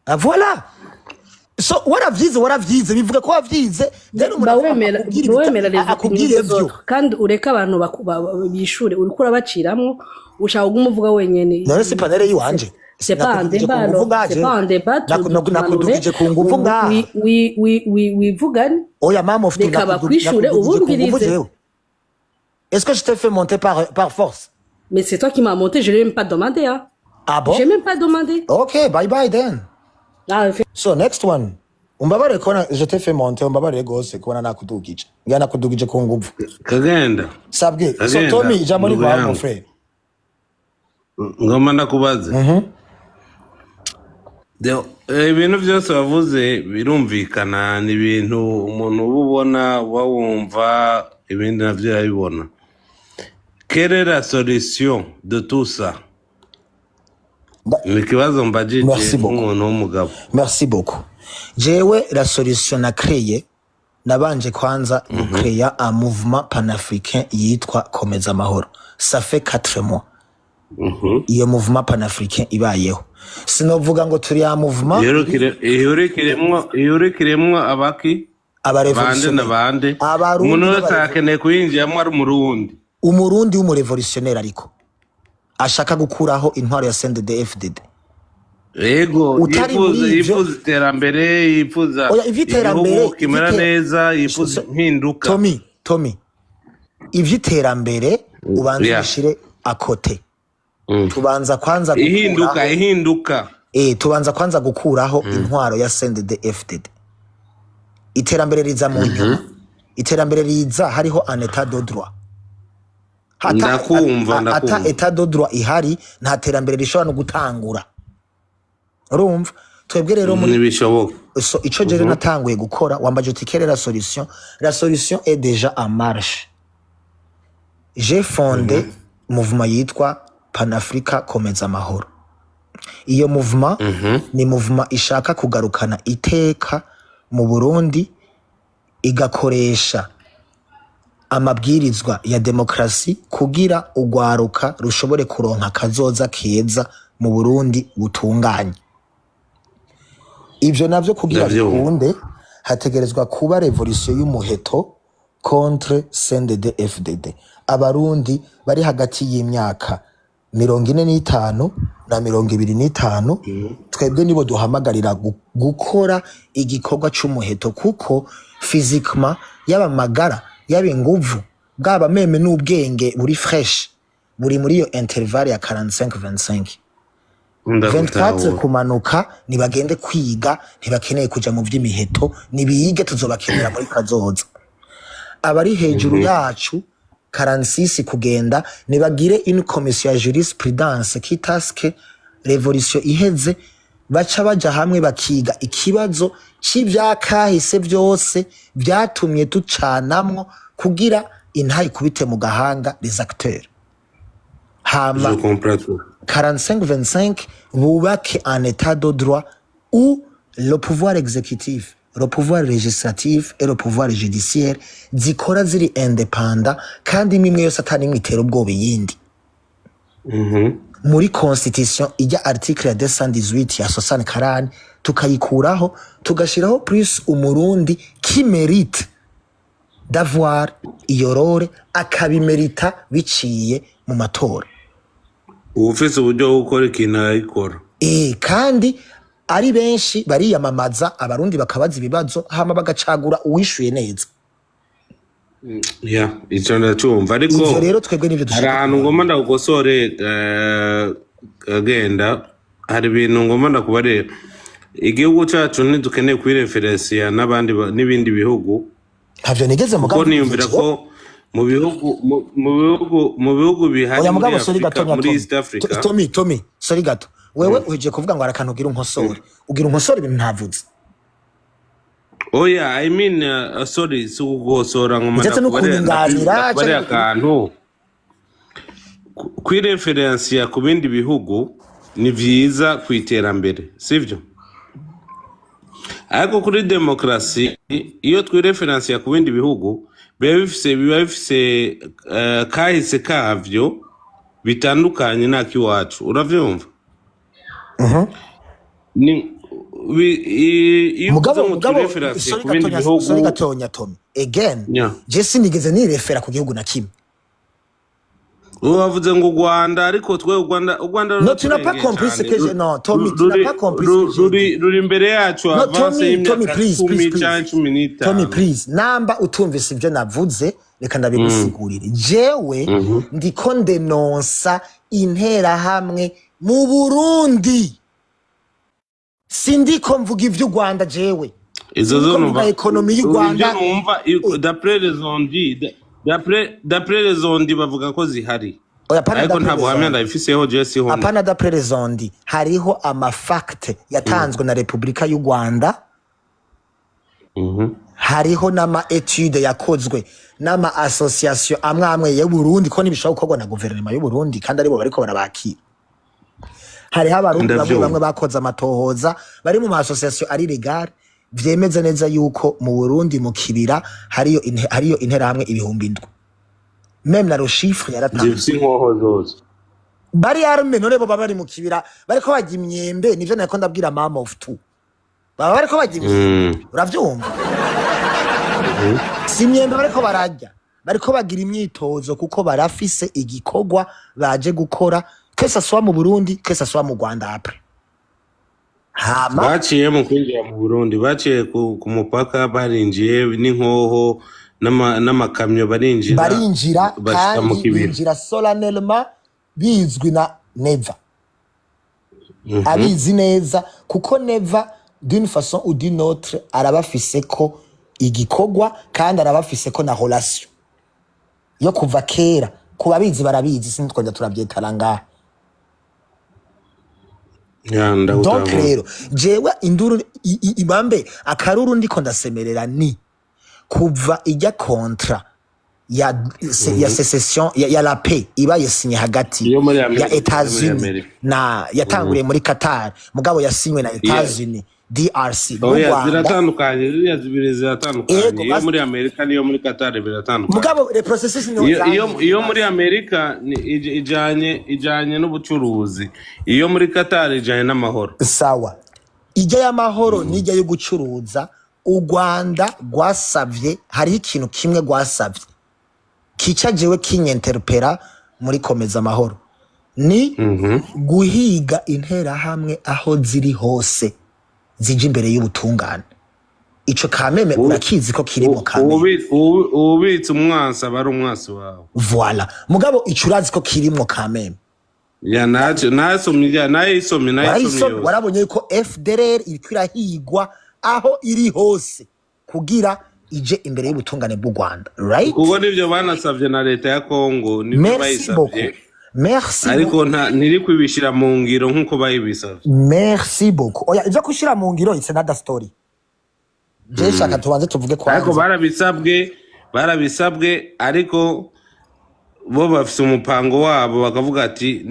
Ah, voilà. So waravyize, waravyize, bivuga ko wavyize. Then umuntu Ba wemera akubwira ba wemera les opinions akubwira des ivyo. autres, kandi ureke abantu bishure. Uriko urabaciramwo, ushaka kuguma uvuga wenyene. None si panel yiwanje? C'est pas un Nakudugije débat ku alors. nguvu ngaje. C'est pas un débat. Nakudugije ku nguvu ngaha. Wivugane. Oya, mama ufite. Reka bakwishure, Nakudugije ku nguvu ubumvirize. jewe. Est-ce que je t'ai fait monter par force? Mais c'est toi qui m'as monté, je l'ai même pas demandé, hein. Ah bon? J'ai même pas demandé. Okay, bye bye then. Ah, So next one. Umbabare kubona je t'ai fait monter, umbabare gose kubona nakudugije. Ngira nakudugije ku nguvu. Kagenda. Sabwe. So Kagenda, Tommy, ijambo ni ndugu kwawe, mon yangu. frère. Ngomba ndakubaze. Ibintu byose wavuze birumvikana, ni ibintu umuntu uba ubona, uba wumva, ibindi navyo yabibona. Quelle est la solution de tout ça? Ni ikibazo mbajije Merci beaucoup. nk'umuntu w'umugabo. Merci beaucoup. Jewe la solution na créé, nabanje kwanza gucréa un mouvement panafricain yitwa Komeza Amahoro. Ça fait 4 mois. Iyo mouvement panafricain ibayeho. Sinovuga ngo turi ya mouvement Ihurikiremwo abaki bande na Abarévolutionnaire. bande? Abarundi Umuntu wese akeneye kuyinjiramo ari Umurundi? Umurundi w'umurévolutionnaire, ariko ashaka gukuraho intwaro ya CNDD FDD. Yego. Utari Yifuza muri ivyo yifuza iterambere, yifuza Oya, ivy'iterambere igihugu kimera neza, yifuza impinduka. Tommy, Tommy, ivy'iterambere ubanza ubishire à côté. Tubanza kwanza Ihinduka. gukuraho Ihinduka. Tubanza kwanza gukuraho intwaro ya CNDD FDD. Iterambere riza mu nyuma. Iterambere riza hariho un état de droit. Hata, Ndakumva. ata Ndakumva. état de droit ihari, nta terambere rishobora no gutangura. Urumva, twebwe rero muri Ntibishoboka. So ico jewe natanguye gukora, wambaje uti: "Quelle est la solution?" La solution est déjà en marche. J'ai fondé mouvement yitwa Panafrica Komeza Amahoro. Iyo mouvement ni mouvement ishaka kugarukana iteka mu Burundi, igakoresha amabwirizwa ya demokarasi kugira urwaruka rushobore kuronka akazoza keza mu Burundi butunganye. Ivyo navyo kugira Ndavyumva. bikunde, hategerezwa kuba révolution y'umuheto contre CNDD FDD. Abarundi bari hagati y'imyaka 45 na 25, twebwe nibo duhamagarira gukora igikorwa c'umuheto, kuko physiquement, yaba amagara, yaba inguvu, bwaba même n'ubwenge buri fresh, buri muri iyo intervalle ya 45 25 24 Ndagutahura. kumanuka. Nibagende kwiga, ntibakeneye kuja mu vy'imiheto, nibige, tuzobakenera muri kazoza. Abari hejuru yacu, 46 kugenda, nibagire une commission ya jurisprudence kitaske révolution iheze, baca baja hamwe bakiga ikibazo c'ivyakahise vyose vyatumye ducanamwo, kugira intahe ikubite mu gahanga les acteurs. Hama Je comprends tout. 45-25 bubake un état de droit où le pouvoir exécutif, le pouvoir législatif et le pouvoir judiciaire zikora ziri indépendant, kandi imwe yose atari imwe itera ubwoba iyindi. Muri constitution ijya article ya 218 ya 60 tukayikuraho, tugashiraho plus Umurundi qui mérite d'avoir iyo rôle, akabimerita biciye mu matora. Uba ufise uburyo bwo gukora ikintu arayikora. Kandi ari benshi bariyamamaza, Abarundi bakabaza ibibazo, hama bagacagura uwishuye neza. Ya, ico ndacumva, ariko Ivyo rero twebwe nivyo hari dushaka ahantu kurwanya. ngomba ndagukosore. Kagenda, hari ibintu ngomba ndakubarira. Igihugu cacu ntidukeneye kwireferensiya n'abandi n'ibindi bihugu. Ntavyo nigeze Kuko mugabo niyumvira ko mu bihugu bihari Oya, muri mugabo sorry Afrika, gato. muri Tommy. East Africa. Tommy, Tommy, sorry gato. Wewe uhejeje kuvuga ngo hari akantu ugira unkosore, ugira unkosore ibintu ntavuze. Oya, I mean, sorry, si ukugosora, ngoma Ndetse no kunyunganira ndakubarira canke akantu. Kwireferensiya ku bindi bihugu ni vyiza ku iterambere, sivyo? Ariko kuri demokarasi, iyo twireferensiya ku bindi bihugu, biba bifise kahise kavyo bitandukanye n'akiwacu, uravyumva? Ni Iyo uvuze Mugabo, ngo mugabo, tureferanse sorry ku bindi gatonya, bihugu. Sorry gatonya, Tommy, again. Je sinigeze nirefera ku gihugu na kimwe. Ubu bavuze ngo u Rwanda, ariko twe u Rwanda No, tu n'as pas ruraturengeye compris ce cyane. que j'ai, non, Tommy, tu n'as pas compris ce que j'ai Ruri dit. Ruri imbere yacu No, avance Tommy, Tommy, y'imyaka please, 10 please, please. canke cumi Tommy, n'itanu. please, namba utumvise ibyo navuze, reka ndabigusigurire. Jewe ndiko ndenonsa Interahamwe mu Burundi, sindiko mvuga ivy'u Rwanda jewe. Izo zo Sindiko numva mvuga économie y'u ibyo Rwanda. Numva d'après les on-dit, d'après les on-dit bavuga ko zihari. Oya, apana. Ariko nta D'après buhamya les on-dit. ndabifiseho, jewe siho ndi. Apana d'après les on-dit, hariho ama facts yatanzwe na Repubulika y'u Rwanda. Hariho n'ama études yakozwe n'ama association amwe amwe y'u Burundi, ko ntibishobora gukorwa na guverinoma y'u Burundi kandi aribo bariko barabakira. Hariho Abarundi bamwe Ndavyumva. bamwe bakoze amatohoza, bari mu ma association ari légal, vyemeza neza yuko mu Burundi, mu Kibira, hariyo Interahamwe 7000. Même na le chiffre yaratanzwe. Zifise inkoho zose. Bari arme. None bo baba bari mu Kibira bariko barya imyembe? Nivyo nariko ndabwira mama of two, baba bariko barya imyembe? Uravyumva, si imyembe bariko bararya, bariko bagira imyitozo, kuko barafise igikorwa baje gukora, que ça soit mu Burundi, que ça soit mu Rwanda après. Hama Baciye mu kwinjira mu Burundi, baciye ku mupaka, barinjiye n'inkoho n'amakamyo, barinjira. Barinjira. Bashika mu Kandi Kibira. binjira solennellement, bizwi na Neva. Abizi neza, kuko Neva, d'une façon ou d'une autre, arabafise ko igikorwa, kandi arabafise ko na relation yo kuva kera. Ku babizi barabizi, sinitwajya turabyetara ngaha. Ya, Donc ndagutahura. rero jewe induru ibambe akaruru ndiko ndasemerera ni kuva ijya contrat ya sécession, ya la paix ibaye sinye hagati Iyo muri ya Amerika, iyo muri Etats-Unis Amerika. na yatanguriye muri Qatar, mugabo yasinywe na Etats-Unis, DRC n'u Oya, Rwanda. ziratandukanye, ziriya zibiri ziratandukanye. Ego, Iyo muri Amerika n'iyo muri Qatar biratandukanye. Mugabo le processus niho Iyo zangiriye. Iyo muri Amerika ni ijanye n'ubucuruzi, iyo muri Qatar ijanye n'amahoro. Sawa, ijya y'amahoro n'ijya yo gucuruza, u Rwanda rwasavye, hariho ikintu kimwe rwasavye kica jewe kinyenterpera muri Komeza Amahoro, ni guhiga Interahamwe aho ziri hose, zija imbere y'ubutungane. Ico kameme urakizi ko kirimo kameme. Ubitse umwansi aba ari umwansi wawe. Voilà, mugabo ico urazi ko kirimwo kameme. Ya, nasomye, ya, nayisomye, nayisomye Warayisomye? yose. Warabonye yuko FDLR iriko irahigwa aho iri hose kugira ije imbere y'ubutungane bw'u Rwanda, right? Kuko nivyo banasavye na leta ya Kongo, nivyo Merci bayisavye. beaucoup, merci. Ariko ntiri kwibishira mu ngiro nk'uko bayibisavye. Merci beaucoup. Oya, ivyo kushira mu ngiro, it's another story. Je shaka tubanze tuvuge Ariko kwanza. barabisabwe, barabisabwe, ariko bo bafise umupango wabo, bakavuga ati: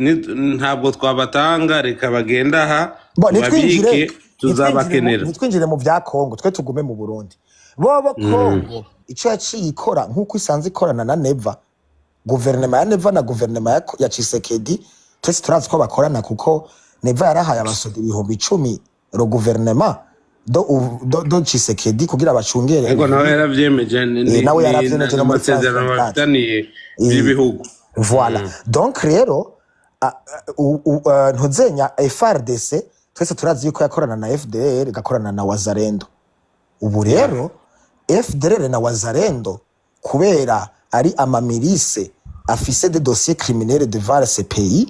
"Ntabwo twabatanga, reka bagende aha Bo, nitwinjire tubabike, tuzabakenera." Nitwinjire mu vya Kongo, twe tugume mu Burundi. Bobo Kongo ico yaciye ikora, nk'uko isanzwe ikorana na Neva, guverinoma ya Neva na guverinoma ya Tshisekedi, twese turazi ko bakorana, kuko Neva yarahaye abasoda 10,000 ro guverinoma do Tshisekedi kugira bacungere. Ariko nawe yaravyemeje Nawe yaravyemeje no muri France amasezerano 24. bafitaniye y'ibihugu. Voilà, donc rero ntuzenya FARDC, twese turazi yuko yakorana na FDR, igakorana na Wazalendo. Ubu rero FDR na Wazalendo, kubera ari ama milices afise des dossiers criminels devant ce pays,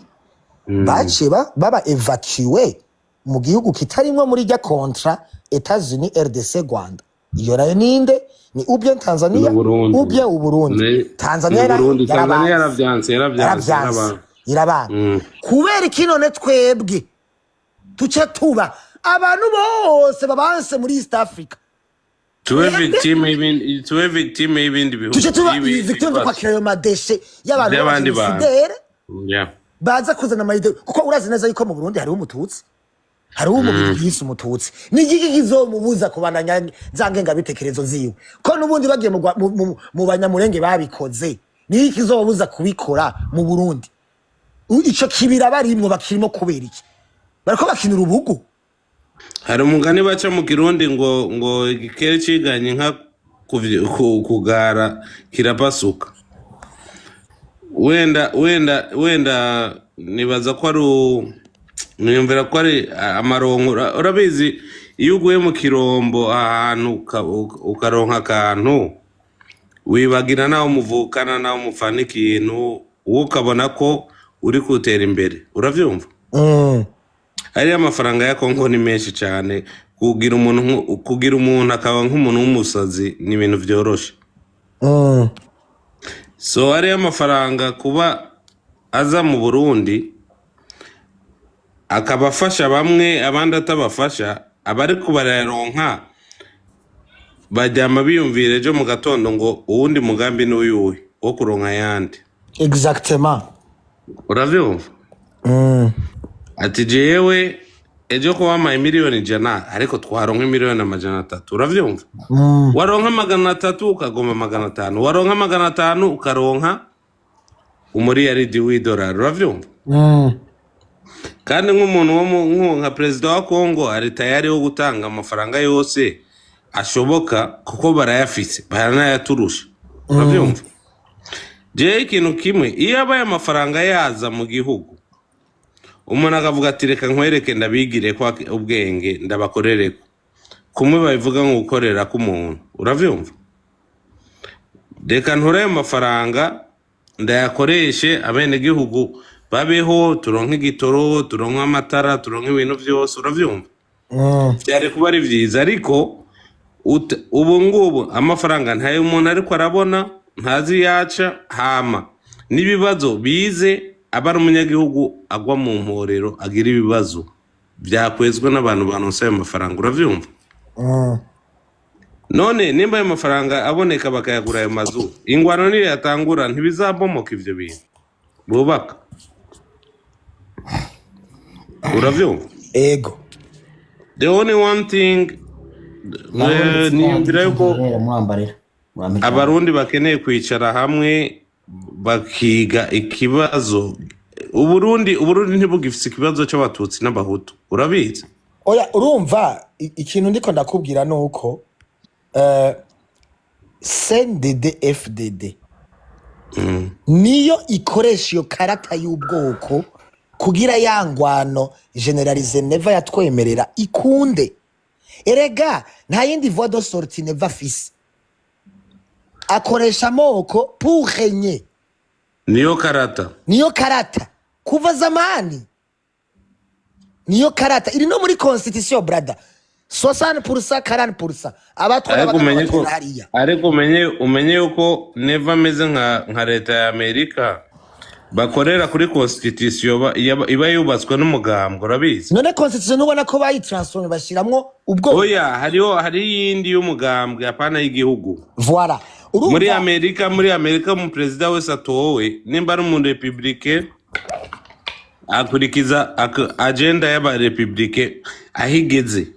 baciye baba évacué mu gihugu kitarimwo muri rya contrat Etats-Unis, RDC, Rwanda. Iyo nayo ninde? Ni ou bien Tanzania N'Uburundi. ou bien Uburundi. Tanzania N'Uburundi. Tanzania yarabanze. Yaravyanse, yaravyanse. Yaravyanse. Yarabanze. Irabana. Kubera iki none twebwe tuce tuba abantu bose babanse muri East Africa? Tube victime y'ibindi, tube victime y'ibindi bihugu. Tuce tuba victime zo ibibazo. kwakira ayo ma déchets y'abantu Y'abandi bantu. b'abajenosideri baza kuzana ama idées, kuko urazi neza yuko mu Burundi hariho umututsi, hariho umubiri yise umututsi. Ni igiki kizomubuza kubandanya za ngengabitekerezo ziwe, ko n'ubundi bagiye mu Banyamurenge babikoze? Ni iki kizobabuza kubikora mu Burundi? Ico kibira barimwo bakirimo kubera iki? Bariko bakinira ubugu. Hari umugani baca mu Kirundi ngo igikere ciganye inka kugara kirapasuka. Wenda nibaza ko ari niyumvira ko ari amaronko. Urabizi, iyo uguye mu kirombo ahantu ukaronka akantu, wibagira naho muvukana, naho mufana ikintu, wowe ukabona ko uri kutera imbere, uravyumva? Ariya amafaranga ya Kongo ni menshi cyane. Kugira umuntu akaba nk'umuntu w'umusazi ni ibintu vyoroshe. So ariya amafaranga kuba aza mu Burundi akaba afasha bamwe, abandi atabafasha, abariko barayaronka baryama biyumvira ejo mu gatondo ngo uwundi mugambi ni uyuhe wo kuronka ayandi. Exactement. Uravyumva? Ati jewe ejo ko wampaye miliyoni 100, ariko twaronka miliyoni 300, uravyumva? Waronka 300 ukagomba 500, waronka 500 ukaronka umuriyaridi w'idolari, uravyumva? Kandi nk'umuntu wo nka perezida wa Kongo ari tayari wo gutanga amafaranga yose ashoboka kuko barayafise, baranayaturusha, uravyumva? Jewe ikintu kimwe, iyo abaye amafaranga yaza mu gihugu, umuntu akavuga ati reka nkwereke, ndabigire ko ubwenge, ndabakorereko, kumwe babivuga ngo gukorera k'umuntu, uravyumva? Reka nture ayo mafaranga ndayakoreshe, abenegihugu babeho, turonke igitoro, turonke amatara, turonke ibintu vyose, uravyumva? Byari kuba ari vyiza, ariko ubu ngubu amafaranga ntayo umuntu ariko arabona, ntazi yaca. Hama n'ibibazo bize aba ari umunyagihugu agwa mu mporero, agira ibibazo byakwezwa n'abantu baronse ayo mafaranga, uravyumva? None nimba ayo mafaranga aboneka bakayagura ayo mazu, ingwano niyo yatangura, ntibizabomoka ivyo bintu bubaka, uravyumva? Ego. The only one thing niyumvira yuko Mwambarira murampe. Abarundi bakeneye kwicara hamwe bakiga ikibazo. Uburundi ntibugifise ikibazo c'Abatutsi n'Abahutu, urabizi? Oya, urumva, ikintu ndiko ndakubwira ni uko CNDD FDD niyo ikoresha iyo karata y'ubwoko kugira ya ngwano généralisée Neva yatwemerera ikunde. Erega nta yindi voie de sortie Neva afise, akoresha amoko pour régner. Niyo karata. Niyo karata kuva zamani, niyo karata iri no muri constitution, brother, 60% 40% abatwara Ariko umenye ko bakabatera hariya. Ariko umenye yuko Neva ameze nka leta ya Amerika, bakorera kuri constitution iba yubatswe n'umugambwe, urabizi? None constitution ntubona ko bayitransforme bashiramwo ubwoko? Oya, hari iyindi y'umugambwe, apana y'igihugu. Voilà. Muri Urumva? Amerika, umuperezida wese atowe, nimba ari umurepublike, akurikiza agenda y'abarepublike aho igeze,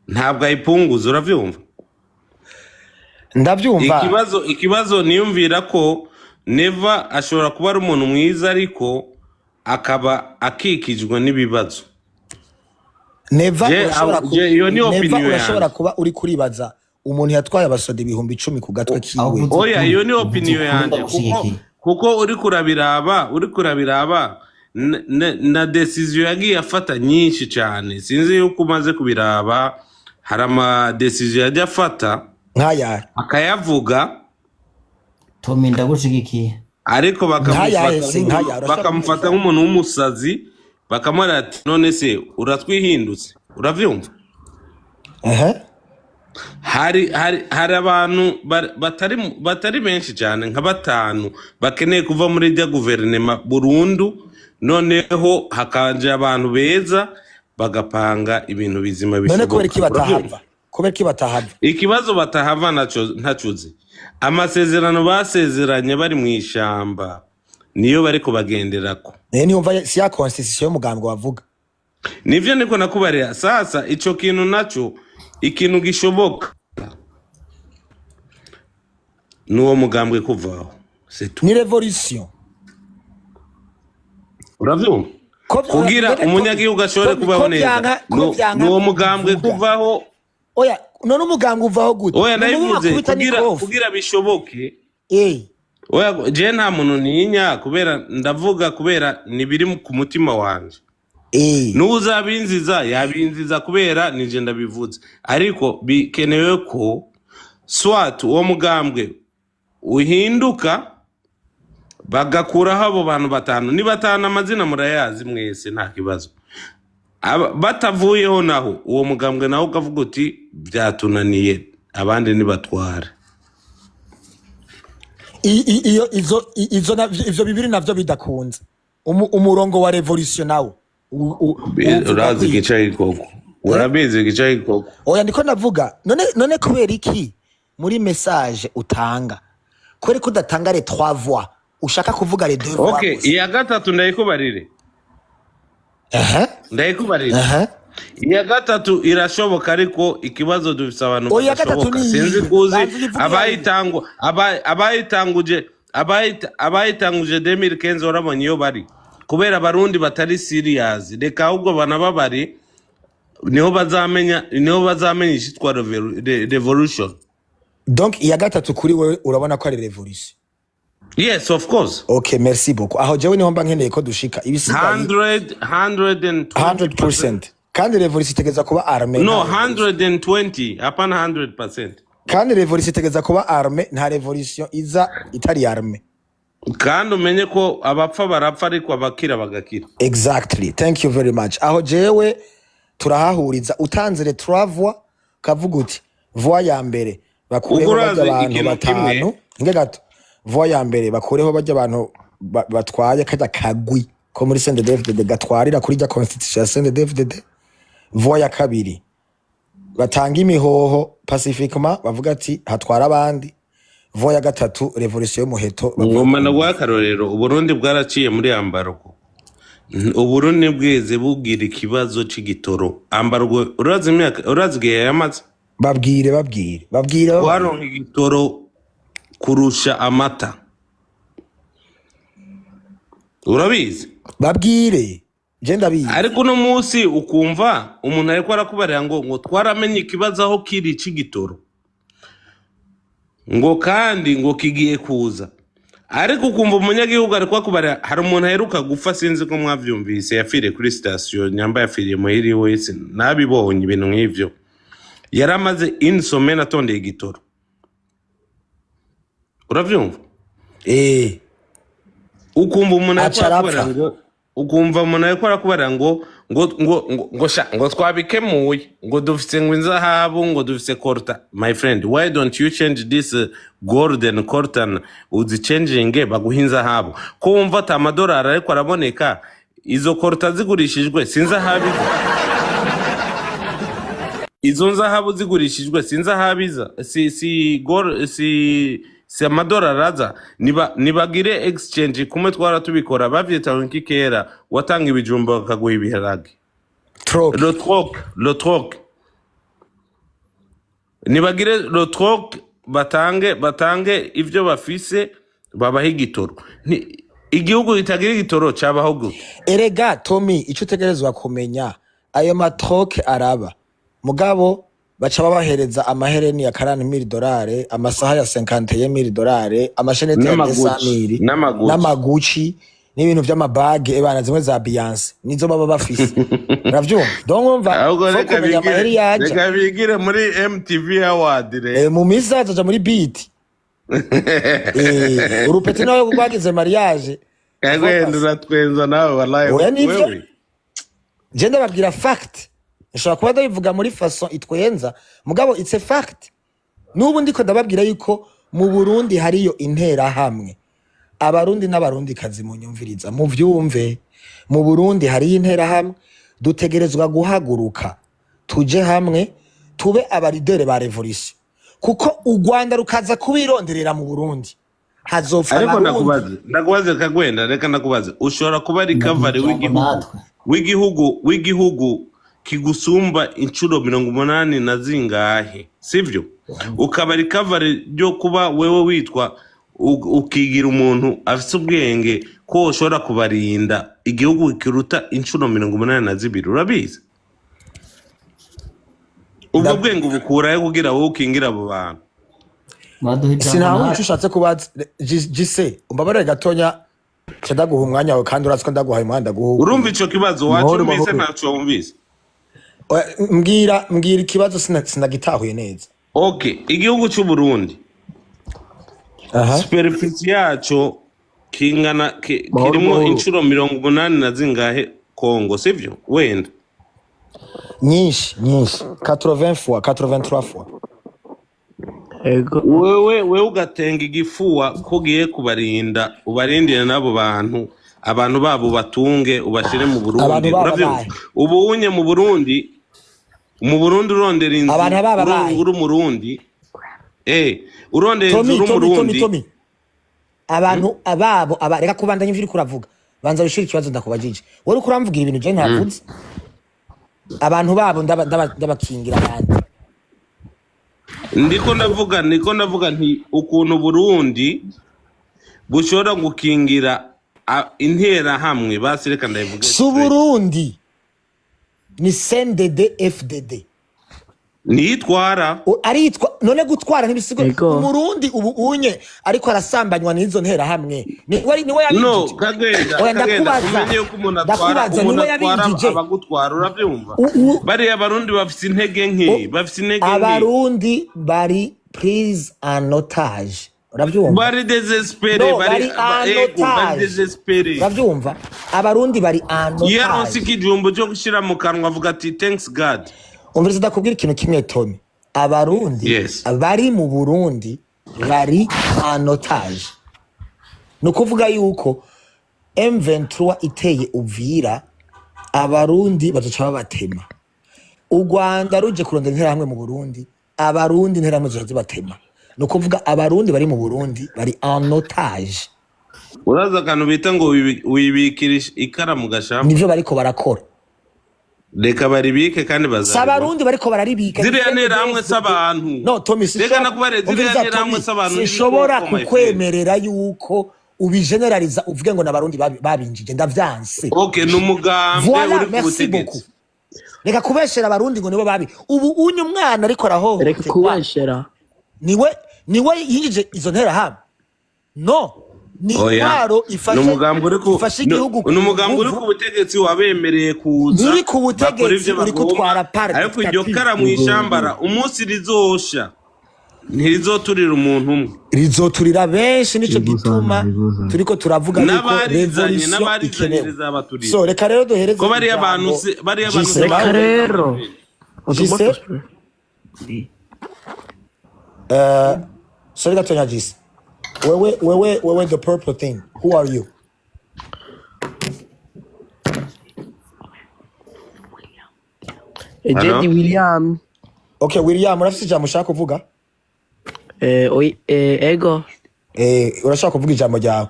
ntabwo ayipunguza, uravyumva? Ndabyumva. Ikibazo niyumvira ko Neva ashobora kuba ari umuntu mwiza, ariko akaba akikijwe n'ibibazo. Neva Je, urashobora je, iyo ni Neva opinion urashobora yanjye. kuba uri kuribaza umuntu yatwaye abasoda 10,000 ku gatwe Aho kiwe. uvuze Oya, ukuri, iyo ni uvuze opinion ukuri, yanjye, kuko ndagushyigikiye. kuko uri kurabiraba na decision yagiye afata nyinshi cyane, sinzi yuko umaze kubiraba, hari ama decision yajya afata Nk'ayahe? akayavuga. Tomi, ndagushigikiye. Ariko bakamufata Nkayahe se? Nkayahe? Urashobora bakamufata nk'umuntu w'umusazi, bakamubwira ati none se uratwihindutse, uravyumva? Ehe. Hari abantu batari benshi cyane, nka batanu, bakeneye kuva muri rya guverinema burundu, noneho hakaje abantu beza bagapanga ibintu bizima None kubera iki bishoboka, uravyumva? batahava? Kubera iki batahava? Ikibazo batahava naco ntacuzi, amasezerano basezeranye bari mu ishamba niyo bariko bagenderako. Eh, niyumva si ya constitution y'umugambwe wavuga. Nivyo niko nakubarira. Sasa ico kintu naco, ikintu gishoboka n'uwo mugambwe kuvaho, c'est tout. Ni révolution. Uravyumva? Kugira None Tommy, umunyagihugu ashobore Tommy, kubaho ko neza, vyanka ko vyanka ni uwo mugambwe kuvuga. kuvaho. Oya, none umugambwe uvaho gute? Oya, None ubu ndabivuze bakubita kugira n'ikofi. kugira bishoboke. Oya, je nta muntu ntinya, kubera ndavuga kubera nibiri ku mutima wanje. N'uzabinziza yabinziza, kubera nije ndabivuze. Ariko bikenewe ko soit uwo mugambwe uhinduka, bagakuraho abo bantu batanu. Ni batanu, amazina murayazi mwese, nta kibazo. Batavuyeho naho, uwo mugambwe nawe ukavuga uti: "Byatunaniye, abandi nibatware." Iyo izo ivyo bibiri navyo bidakunze, umurongo wa revolution nawo uvuga Urazi kwiki? igice gikorwa, urabizi igice gikorwa. Oya, ndiko ndavuga none kubera iki muri message utanga, kubera ko udatanga les trois voix, ushaka kuvuga les deux voix Okay. gusa? Iya gatatu ndayikubarire. Ndayikubarire. Iya gatatu irashoboka, ariko ikibazo dufise abantu Oya, iya gatatu badashoboka. ni Sinzi iyihe? kuzi. Banza uyivuge iyo ariyo. Abayitanguje 2015, warabonye iyo bari, kubera abarundi batari serious. Reka ahubwo banababari, niho bazamenya icitwa revolution. Donc iya gatatu kuri wewe urabona ko ari revolution? Yes, of course. Okay, merci beaucoup. Aho jewe niho mba nkeneye ko dushika, ibisigaye 100, 120. 100%. Kandi revolution itegeza kuba armée. No. Nta revolution. 120, hapana 100%. Kandi revolution itegeza kuba armée, nta revolution iza itari armée. Kandi umenye ko abapfa barapfa, ariko abakira bagakira. Exactly, thank you very much. Aho jewe turahahuriza. Utanze les trois voix, kavuga uti voix ya mbere bakureho Ubwo bajya urazi abantu ikintu kimwe. batanu. Nge gato, voix ya mbere bakureho bajya abantu batwaye kajya kagwi ko muri CNDD-FDD gatwarira kuri rya constitution ya CNDD-FDD. Voix ya kabiri, batanga imihoho pacifiquement, bavuga ati hatwara abandi. Voix ya gatatu, revolution y'umuheto, bavuye Ngoma ku ndaguha akarorero. Uburundi bwaraciye muri embargo. Uburundi bweze bugira ikibazo c'igitoro, embargo. Urazi imyaka, urazi igihe yamaze? Babwire, babwire, babwire, babwire. Waronka igitoro kurusha amata, urabizi. Babwire, je ndabizi. Ariko uno munsi ukumva umuntu ariko arakubarira ngo twaramenye ikibazo aho kiri c'igitoro, ngo kandi ngo kigiye kuza. Ariko ukumva umunyagihugu ariko akubarira hari umuntu aheruka gupfa, sinzi ko mwavyumvise, yapfiriye kuri sitasiyo, nyamba yapfiriye muhiri wese nabibonye ibintu nk'ivyo. Yari amaze une semaine atondeye igitoro, uravyumva? Ukumva umuntu ariko Aca arakubarira arapfa. ngo, ukumva umuntu ariko arakubarira ngo sha, ngo twabikemuye, ngo dufise ngo inzahabu, ngo dufise coltan. My friend, why don't you change this golden coltan, uzichanginge baguha inzahabu? Ko wumva ati amadolari ariko araboneka, izo coltan zigurishijwe si inzahabu iza? Izo nzahabu zigurishijwe si inzahabu iza? Si gold, si amadolari aza? Nibagire exchange kumwe twara tubikora, bavyita ngo iki kera, watanga ibijumba bakaguha ibiharage. Troc. Le troc, le troc. Nibagire le troc, batange ivyo bafise, babahe igitoro. Igihugu kitagira igitoro cabaho gute? Erega Tommy, icyo utegerezwa kumenya, ayo ma troc araba, mugabo baca babahereza amahereni ya 40 mille dolari, amasaha ya 51 mille dolari, amashenete ya N'amaguci. 200 mille. N'amaguci. N'amaguci n'ibintu vy'amabage ebana zimwe za Beyonce nizo baba bafise, uravyumva? Donc urumva, Ahubwo faut reka kumenya bigire amaheri yaja. Reka bigire muri MTV Award rero. Mu minsi azoja muri beat. Urupeti nawe rwagize mariage. Kagwenda, uratwenza nawe wallahi. Oya, nivyo. Wewe. Je ndababwira fact. Nshobora kuba ndabivuga muri façon itwenza, mugabo it's a fact. N'ubu ndiko ndababwira yuko mu Burundi hariyo interahamwe. Abarundi n'abarundikazi, munyumviriza, muvyumve, mu Burundi hariyo interahamwe. Dutegerezwa guhaguruka, tuje hamwe, tube aba leader ba revolution, kuko u Rwanda rukaza kubironderera mu Burundi, hazopfa Ariko abarundi. Ndakubaze Kagwenda, reka ndakubaze: ushobora kuba recovery Ijambo w'igihugu natwe. w'igihugu kigusumba inshuro 80 na zingahe, sivyo? Ukaba recovery ryo kuba wewe witwa ukigira umuntu afise ubwenge ko ushobora kubarinda. Igihugu kiruta inshuro 82, urabizi? Ubwo bwenge ubukurahe kugira wowe ukingira abo bantu? Muraduha ijambo. Sinaho Natwe icyo ushatse kubaza. Jise, umbabarire gatonya, nca ndaguha umwanya wawe, kandi urazi ko ndaguhaye umwanya ndaguha. Urumva ico kibazo? Mahoro. Wacyumvise? Mahoro. Ntaco wumvise? Oya, mbwira ikibazo, sinagitahuye neza. Okay, igihugu c'u Burundi, Aha. superficie yaco kingana Mahoro, kirimwo mahoro. inshuro 80 na zingahe Kongo, sivyo? Wenda. Nyinshi nyinshi, 80 fois, 83 fois. Ego. Wewe ugatenga igifuwa ko ugiye kubarinda, ubarindire n'abo bantu, abantu babo batunge, ubashire mu Burundi. Abantu babo Uravyumva? bahe? Ubu unye mu Burundi urondera inzu, Abantu baba bahe? uri umurundi, urondera inzu, Tomi, uri Tomi, Tomi, umurundi. Tomi, abantu ababo aba, reka kubandanya ivyo uriko uravuga, banza wishure ikibazo ndakubajije. Wowe uriko uramvugira ibintu je ntavuze. Abantu babo ndabakingira abandi. Ndiko ndavuga nti ukuntu Burundi bushobora gukingira interahamwe, basi reka ndabivuge Si straight. Uburundi, ni CNDD FDD. Niyitwara. Aritwa none gutwara ntibisigo. Ego. Umurundi ubu unye ariko arasambanywa n'izo nterahamwe, niwe No. yabinjije? Kagenda. Oya, Kagenda. ndakubaza. Umenye yuko umuntu atwara, Ndakubaza, umuntu niwe atwara yabinjije? abagutwara, urabyumva? Bariya Barundi bafise intege nke, bafise intege nke. Abarundi bari prise en otage, urabyumva? Bari désespérés. No, bari bari en ego, bari otage. désespérés. Urabyumva? Abarundi bari en Iyo aronse otage. ikijumbu cyo gushira mu kanwa, avuga ati: "Thanks God." Umviriza, ndakubwira ikintu kimwe, Tommy. Abarundi Yes. bari mu Burundi bari en otage. Ni ukuvuga yuko M23 iteye Uvira, Abarundi bazoca babatema. U Rwanda ruje kurondera interahamwe mu Burundi, Abarundi interahamwe zizoca zibatema. Ni ukuvuga Abarundi bari mu Burundi bari en otage. Uraza akantu bita ngo wibikira ikara mu gashamba? Nivyo bariko barakora. Reka baribike kandi Si bazaribona. Abarundi bariko bararibika, ni Ziriya nterahamwe s'abantu. No, Tommy, Reka nakubare, ziriya umviriza, nterahamwe Tommy, s'abantu sinshobora n'ibikoko, my friend. kukwemerera yuko ubigeneraliza uvuge ngo n'Abarundi babinjije, ndavyanse. Okay, ni umugambwe Voilà, uri ku merci butegetsi. beaucoup. Reka kubeshera Abarundi ngo nibo babi. Ubu unye umwana ariko Reka arahohoterwa, kubeshera. niwe yinjije izo nterahamwe? No, ni Oya, intwaro ni ifashe umugambwe uri ku ifashe igihugu ni umugambwe uri nguvu. ku butegetsi wabemereye kuza Nturi ku bakora butegetsi, ivyo uri bagomba, kutwara par ariko iryo dictature. kara mw'ishambara, umunsi rizosha ntirizoturira umuntu umwe. Rizoturira benshi, nico Yego sana, gituma yego sana. turiko turavuga yuko N'abarizanye, revolution n'abarizanye ikenewe. rizabaturira. So reka rero duhereze Ko bariya bantu ijambo bariya bantu Jise si Reka nawe. rero. Jise, sorry gatonya, Jise, wewe the purple thing, who are you? Hello? Jedi William. Okay, William, urafise ijambo ushaka kuvuga? Oi, ego. Urashaka kuvuga ijambo ryawe.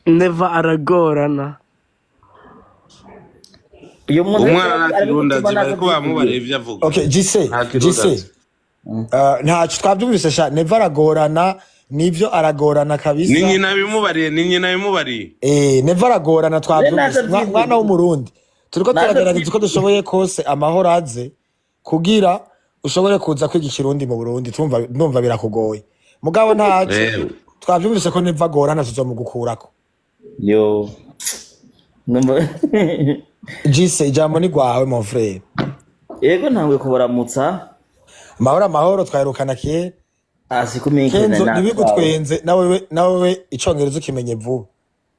Never aragorana. Uyu muntu Umwana nta ari kirundi gutuma azi, bariko naza. bamubarira ivyo avuga. Okay, Jise. Nta kirundi Jise, azi. Ntacyo twabyumvise sha. Neva aragorana, nivyo, aragorana kabisa. Ni nyina bimubariye, ni nyina bimubariye. Neva aragorana, twabyumvise. Naza Mwana w'Umurundi, turiko Naza turagerageza uko dushoboye kose amahoro aze, kugira ushobore kuza kwiga Ikirundi mu Burundi. Tumva ndumva birakugoye, mugabo ntaco. Twabyumvise ko neva agorana, tuzomugukurako. Yo, numva. Jise, ijambo ni rwawe, mon frère. Yego, ntangwe kubaramutsa. Amahoro, amahoro, twaherukana kera. Asi kumenyekana. Kenzo, ntibigutwenze, nawewe icongereza ukimenye vuba.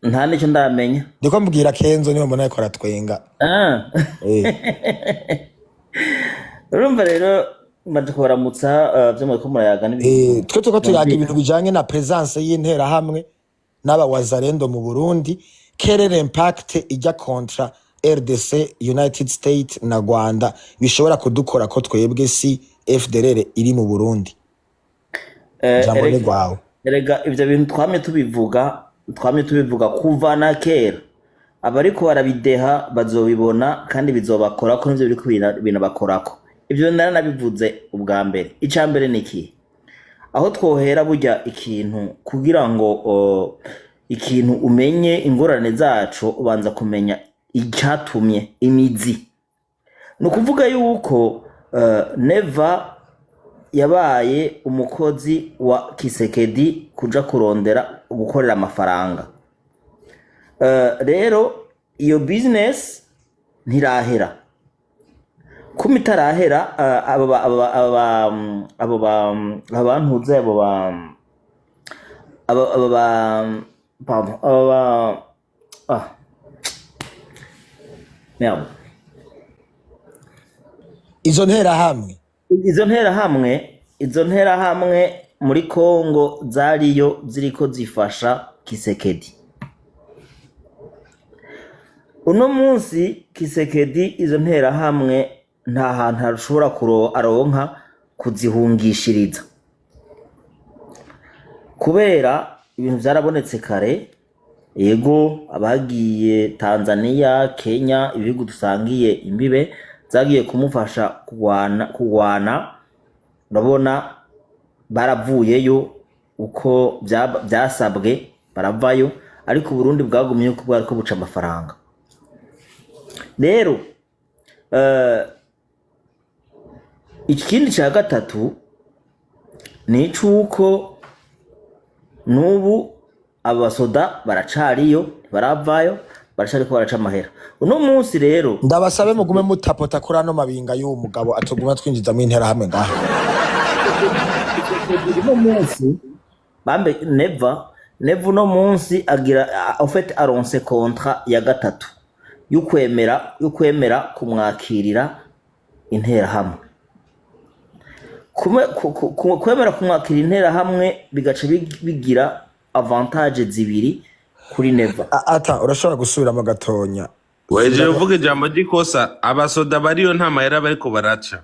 Nta nicyo ndamenya. Ndiko mbwira Kenzo, niwe mbona ariko aratwenga. Ah. Urumva rero maze kubaramutsa, byo muriko murayaga n'ibintu Twe turiko tuyaga ibintu bijanye na présence y'interahamwe n'aba wazalendo mu Burundi, quel impact ijya contra RDC, United States na Rwanda bishobora kudukora ko twebwe si FDLR iri mu Burundi. Ijambo ni rwawe. Erega ibyo bintu twamye tubivuga kuva na kera. Abariko barabideha bazobibona kandi bizobakorako, nivyo biriko binabakorako. Ibyo naranabivuze ubwa mbere. Ica mbere ni iki? Aho twohera burya ikintu kugira ngo ikintu umenye ingorane zaco, ubanza kumenya icyatumye imizi. Ni ukuvuga yuko Neva yabaye umukozi wa Kisekedi kuja kurondera gukorera amafaranga. Rero iyo business ntirahera. Kuma itarahera, abo ba- abo ba- abo ba- abo ba abantuze abo ba abo abo ba pardon, abo ba, ah merde. Izo nterahamwe. Izo nterahamwe muri Congo zariyo ziriko zifasha Kisekedi. Uno munsi Kisekedi izo nterahamwe nta hantu ashobora aronka kuzihungishiriza, kubera ibintu vyarabonetse kare. Yego, abagiye Tanzania, Kenya, ibihugu dusangiye imbibe zagiye kumufasha kugwana, urabona baravuyeyo uko vyasabwe, baravayo, ariko Uburundi bwagumye uko bwariko buca amafaranga. Rero ikindi ca gatatu ni icuko n'ubu abasoda baracariyo, ntibaravayo, baracariko baraca amahera uno munsi rero. Ndabasabe mugume mutapota kuri ano mabinga y'uwo mugabo, atuguma twinjizamo interahamwe ngaha. Uno munsi bambe Neva uno munsi agira, en fait, aronse contrat ya gatatu y'ukwemera kumwakirira interahamwe. Kwemera kumwakira interahamwe bigaca bigira avantage zibiri kuri Neva. Ata urashobora gusubiramo gatonya? Weje uvuga ijambo ry'ikosa. Abasoda bariyo nta mahera bariko baraca.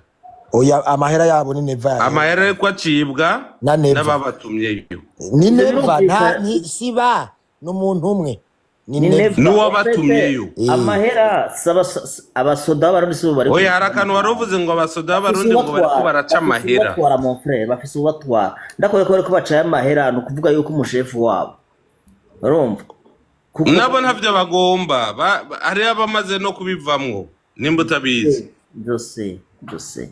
Oya, amahera yabo ni Neva yahera. Amahera ariko acibwa Na Neva. n'ababatumyeyo. Ni Neva nta Birumvikana. ni siba n'umuntu umwe ni Ni Neva. Neva. N'uwabatumyeyo. Amahera si abasoda b'Abarundi sibo bari. Oya, hari akantu wari uvuze ngo abasoda b'Abarundi ngo bariko baraca amahera. Ubatwara, mon frère, bafise ubatwara. Ndakubwiye ko bariko bacayo amahera, ni ukuvuga yuko umushefu wabo, urumva, kuko Nabo ntavyo bagomba. Hariho abamaze no kubivamwo, nimba utabizi. Byose byose,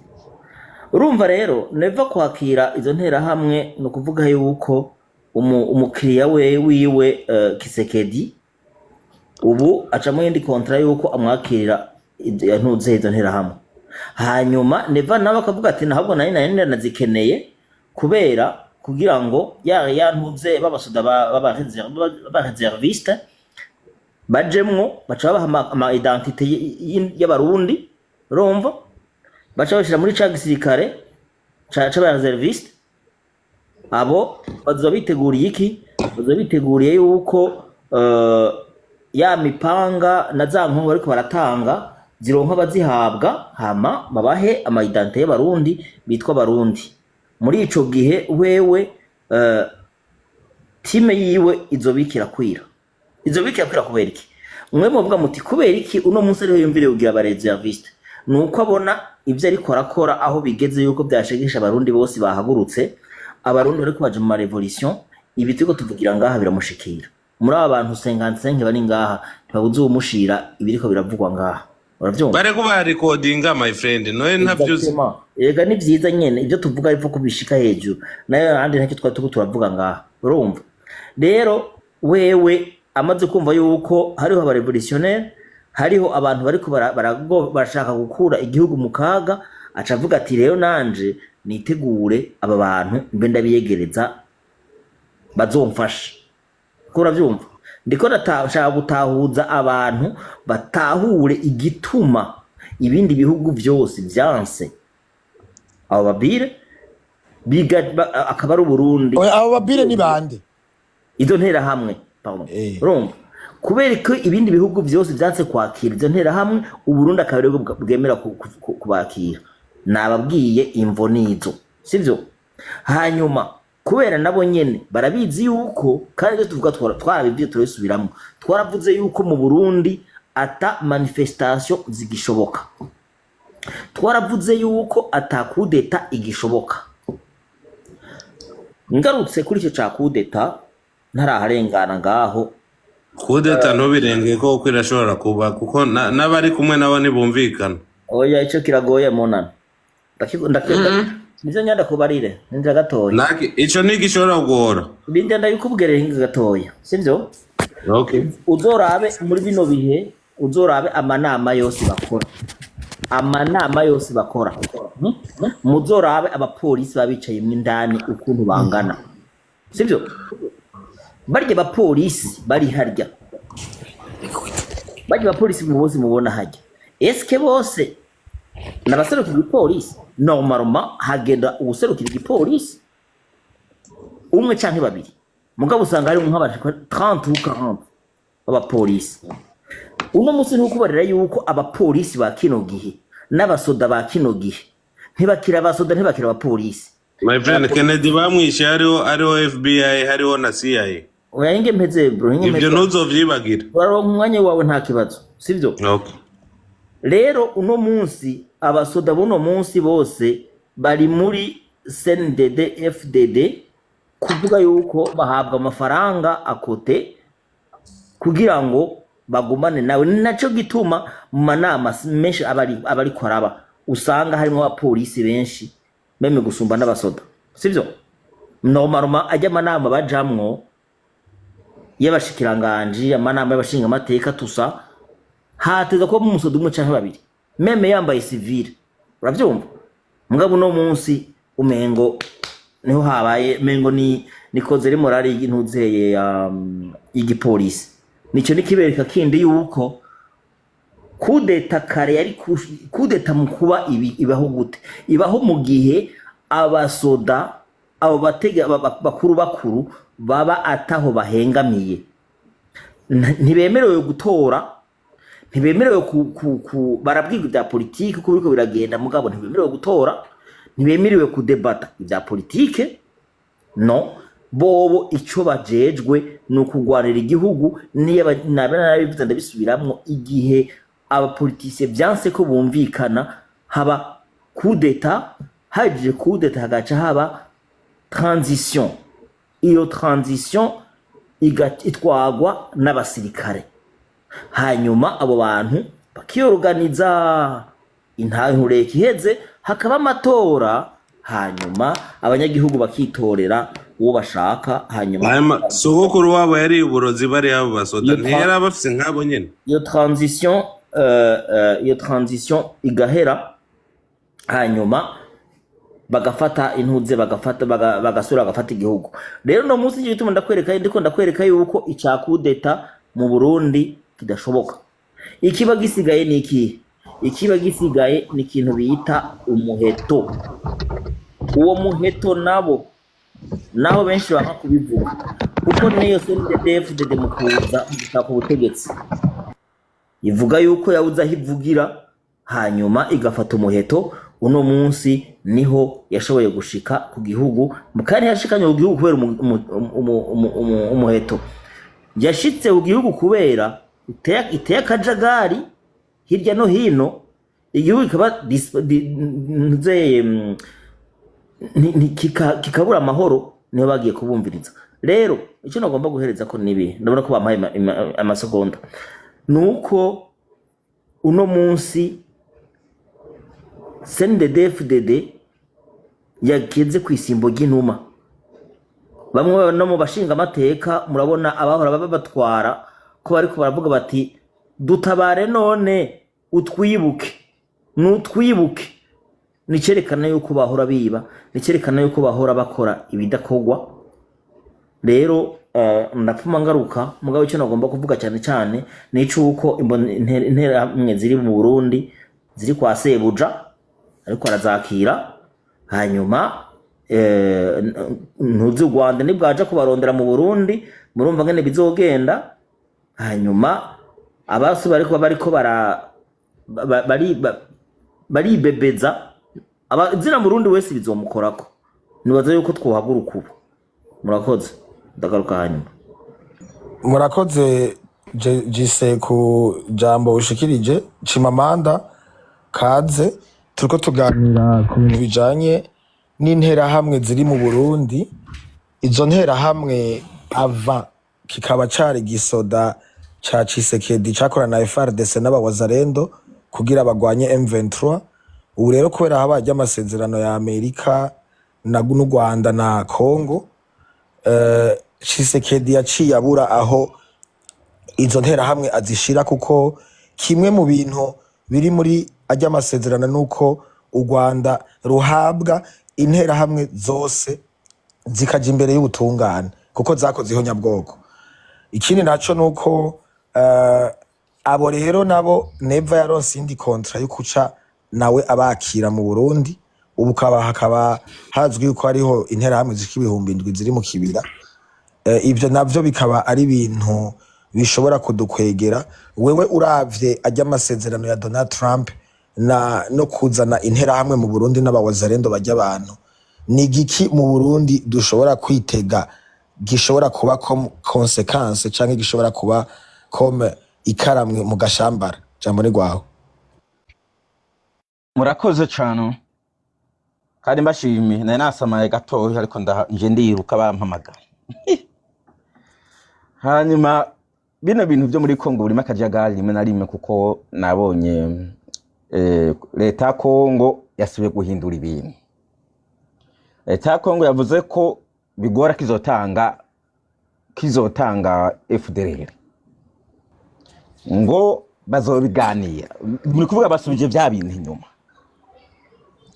urumva rero Neva kwakira izo nterahamwe ni ukuvuga yuko umukiriya we wiwe, Kisekedi, ubu acamo yindi contrat yuko amwakirira ntuze izo nterahamwe. Hanyuma Neva nawe akavuga ati ntabwo nari nanazikeneye, kubera kugira ngo ya ntuze b'abasoda b'aba réserviste bajemwo, baca babaha ama identité y'Abarundi, urumva, baca bashira muri ca gisirikare c'aba réserviste. Abo bazoba biteguriye iki? Bazoba biteguriye yuko ya mipanga na za nkongo bariko baratanga zironka abazihabwa, hama babahe ama identité y'Abarundi, bitwa Abarundi. Muri ico gihe wewe, time yiwe izobikira kwira, izobikira kwira. Kubera iki? Mwe muvuga muti kubera iki uno munsi ariho yumviriye kugira aba réserviste? Ni uko abona ivyo ariko arakora aho bigeze, yuko vyashegesha Abarundi bose bahagurutse, Abarundi bariko baja mu ma révolution. Ibi turiko tuvugira ngaha biramushikira. Muri aba bantu 55 bari ngaha, ntibabuze uwumushira ibiriko biravugwa ngaha, uravyumva? Bariko barikodinga, my friend, noye ntavyo uzi. Exactement. Erega ni vyiza nyene ivyo tuvuga ariko kubishika hejuru, nayo ahandi ntacyo twari turiko turavuga ngaha. Urumva rero, wewe amaze kumva yuko hariho aba révolutionnaire, hariho abantu bariko barashaka gukura igihugu mu kaga, aca avuga ati rero nanje nitegure aba bantu mbe ndabiyegereza bazomfasha. Ko uravyumva, ndiko ndashaka gutahuza abantu batahure igituma ibindi bihugu vyose vyanse abo babire, akaba ari Uburundi. Oya, abo babire ni bande? Izo nterahamwe, pardon. Urumva, kubera ko ibindi bihugu vyose vyanse kwakira izo nterahamwe, Uburundi akaba aribwo bwemera kubakira. Nababwiye imvo nizo, sivyo? Hanyuma kubera nabo nyene barabizi yuko, kandi ivyo tuvuga twarabivye, turabisubiramwo, twaravuze yuko mu Burundi ata manifestation zigishoboka, twaravuze yuko ata kudeta igishoboka. Ngarutse kuri icyo ca coup d'état, ntaraharengana ngaho. Coup d'état ntubirenge ko, kuko irashobora kuba, kuko n'abari kumwe nabo ntibumvikana. Oya, ico kiragoye monana. Nivyo nyanda kubarire ninjira gatoya. Ico ntigishobora kugora. Binde ndabikubwire hinga gatoya, sivyo? Okay. Uzorabe muri bino bihe, uzorabe amanama yose bakora, amanama yose bakora. Muzorabe abapolisi baba bicayemwo indani ukuntu bangana, sivyo? Barya abapolisi bari harya, barya abapolisi bose mubona harya, eske bose nabaserukira igipolisi? Normalement hagenda uwuserukira igipolisi umwe canke babiri, mugabo usanga hari nk'abashika 30 ou 40 b'abapolisi. Uno munsi ntukubarira yuko abapolisi ba kino gihe n'abasoda ba kino gihe ntibakira abasoda, ntibakira abapolisi. My friend, Kennedy bamwishe hariho FBI, hariho na CIA. Oya, hinge mpeze, bro, hinge Ivyo mpeze. ntuzovyibagira. Uraronka umwanya wawe, nta kibazo, sivyo? Okay. Rero uno munsi abasoda b'uno munsi bose bari muri CNDD FDD, kuvuga yuko bahabwa amafaranga akote kugira ngo bagumane nawe. Ni naco gituma mu manama menshi abariko araba usanga harimwo abapolisi benshi même gusumba n'abasoda, sivyo? Normalement ajya amanama bajamwo y'abashikiranganji, amanama y'abashingamateka, tusa hateza kuba umusoda umwe canke babiri, même yambaye civile, uravyumva? Mugabo uno munsi umengo niho habaye, mengo ni nikoze morale y'intuzeye y'igipolisi. Nico nikibereka kindi yuko coup d'état kare yari coup d'état mu kuba ibi ibaho gute? Ibaho mu gihe abasoda, abo batega bakuru bakuru baba ataho bahengamiye. Ntibemerewe gutora, ntibemerewe ku barabwirwa ibya politike uko biriko biragenda, mugabo ntibemerewe gutora, ntibemerewe kudebata ibya politike. No bobo ico bajejwe ni ukugwanira igihugu. Niyo nabe narabivuze, ndabisubiramwo: igihe abapoliticiens vyanse ko bumvikana, haba coup d'état. Hajije coup d'état, hagaca haba transition. Iyo transition itwagwa n'abasirikare, hanyuma abo bantu bakiyoruganiza, intantureka iheze, hakaba amatora, hanyuma abanyagihugu bakitorera uwo bashaka, hanyuma Hanyuma sogokuru wabo yari uburozi, bari abo basoda ntiyari abafise nk'abo nyene. Iyo transition iyo transition igahera, hanyuma bagafata intuze, bagafata bagasubira bagafata igihugu. Rero no munsi gituma ndakwereka, ndiko ndakwereka yuko ica coup d'état mu Burundi kidashoboka. Ikiba gisigaye ni ikihe? Ikiba gisigaye ni ikintu bita umuheto. Uwo muheto nabo naho benshi banga kubivuga, kuko niyo CNDD-FDD mu kuza mu gushaka ubutegetsi ivuga yuko yabuze aho ivugira, hanyuma igafata umuheto. Uno munsi niho yashoboye gushika ku gihugu, kandi yashikanye ku gihugu kubera umuheto. Yashitse ku gihugu kubera iteye akajagari hirya no hino, igihugu kikaba nzeye, kikabura amahoro, niho bagiye kubumviriza. Rero icyo nagomba guhereza ko nibi, ndabona ko bampaye amasegonda, ni uko uno munsi CNDD-FDD yageze ku isimbo ry'inuma. Bamwe no mu bashinga amateka murabona abahora baba batwara ko bariko baravuga bati: "Dutabare none utwibuke, nutwibuke." Nicerekana yuko bahora biba, nicerekana yuko bahora bakora ibidakorwa. Rero ndapfuma ngaruka, mugabo icyo nagomba kuvuga cyane cyane ni icuko interahamwe ziri mu Burundi ziri kwa sebuja, ariko arazakira. Hanyuma ntuzi u Rwanda nibwaja kubarondera mu Burundi, murumva ngene bizogenda. Hanyuma abasu bariko bara ba- bari ba- baribebeza zina Murundi wese bizomukorako. Nibaza yuko twohaguruka ubu. Murakoze, ndagaruka hanyuma. Murakoze Jise ku jambo ushikirije. Chimamanda, kaze. Turiko tuganira ku bintu bijanye n'interahamwe ziri mu Burundi. Izo nterahamwe ava kikaba cari gisoda ca Tshisekedi cakorana na FARDC n'abawazarendo kugira bagwanye M23. Ubu rero kubera habaye amasezerano ya Amerika na n'u Rwanda na Congo, Tshisekedi yaciye abura aho izo nterahamwe azishira, kuko kimwe mu bintu biri muri ajya amasezerano nuko u Rwanda ruhabwa interahamwe zose zikaja imbere y'ubutungane kuko zakoze ihonyabwoko. Ikindi naco nuko abo rero nabo Neva yaronse indi contrat yo kuca nawe abakira mu Burundi. Ubu kaba hakaba hazwi yuko hariho interahamwe zishika 7000 ziri mu kibira. Ivyo navyo bikaba ari ibintu bishobora kudukwegera. Wewe uravye ajya amasezerano ya Donald Trump na no kuzana interahamwe mu Burundi n'abawazarendo bajya abantu, ni igiki mu Burundi dushobora kwitega gishobora kuba comme conséquence canke gishobora kuba comme ikaramwe mu gashambara? Jambo ni gwawe. Murakoze cane kandi mbashimiye. Nari nasamaye gatoya, ariko nje ndiruka bampamagara. Hanyuma bino bintu vyo muri Kongo burimo akajagari rimwe na rimwe, kuko nabonye leta ya Kongo yasubiye guhindura ibintu. Leta ya Kongo yavuze ko bigora kizotanga FDLR, ngo bazobiganira. Muri kuvuga basubije vya bintu inyuma.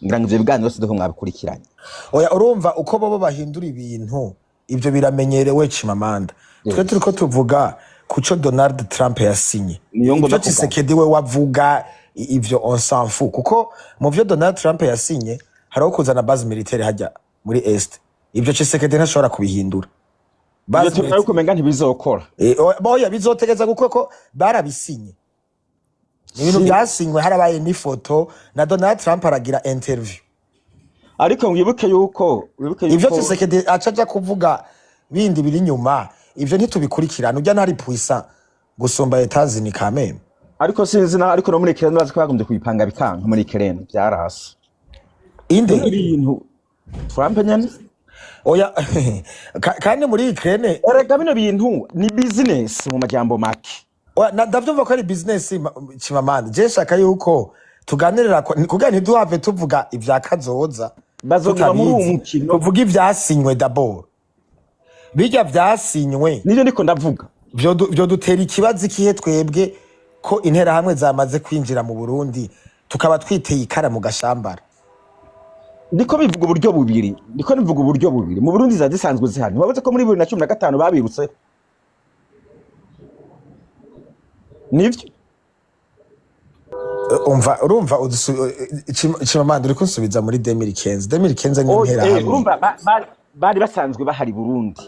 Ngira ngo ivyo biganiro sideho mwabikurikiranye. Oya, urumva uko bobo bahindura ibintu, ibyo biramenyerewe, Chimamanda. Twe turiko tuvuga kuco Donald Trump yasinye. Niyo ngomba Ivyo kuvuga. Tshisekedi we wavuga ivyo on s'en fout, kuko mu vyo Donald Trump yasinye hariho kuzana base militaire hajya muri Est. Ivyo Tshisekedi ntashobora kubihindura. Ivyo Base tubona yuko umenga ntibizokora. Oya, bizotegeza kuko ko barabisinye, ni ibintu byasinywe, harabaye n'ifoto na Donald Trump aragira interview. Ariko wibuke Ivyo yuko Tshisekedi aca aja kuvuga bindi biri inyuma, ivyo ntitubikurikirana. Ujya ntari puissant gusumba Etazini kameme. Ariko sinzi na, ariko no muri Ukraine bazi ko bagombye kubipanga bikanka. Muri Ukraine byarase. Inde? Bino bintu Trump nyene. Oya, kandi muri Ukraine Erega bino bintu ni business mu majambo make. Oya, ndavyumva ko ari business, Chimamanda. Je shaka yuko tuganirira kugira ntiduhave tuvuga ivya kazoza Bazoguma muri uwo tutabizi. mukino. Tuvuga ivyasinywe d'abord, bijya vyasinywe. Nivyo ndiko ndavuga. Vyodutera ikibazo ikihe twebwe ko interahamwe zamaze kwinjira mu Burundi, tukaba twiteye ikara mu gashambara? Ndiko bivuga uburyo bubiri, ndiko bivuga uburyo bubiri. Mu Burundi ziba zisanzwe zihari. Wabuze ko muri 2015 babirutse, nivyo? Umva, urumva Chimamanda, uriko unsubiza muri 2015. 2015 ni Oya, interahamwe. Urumva bari basanzwe bahari Burundi.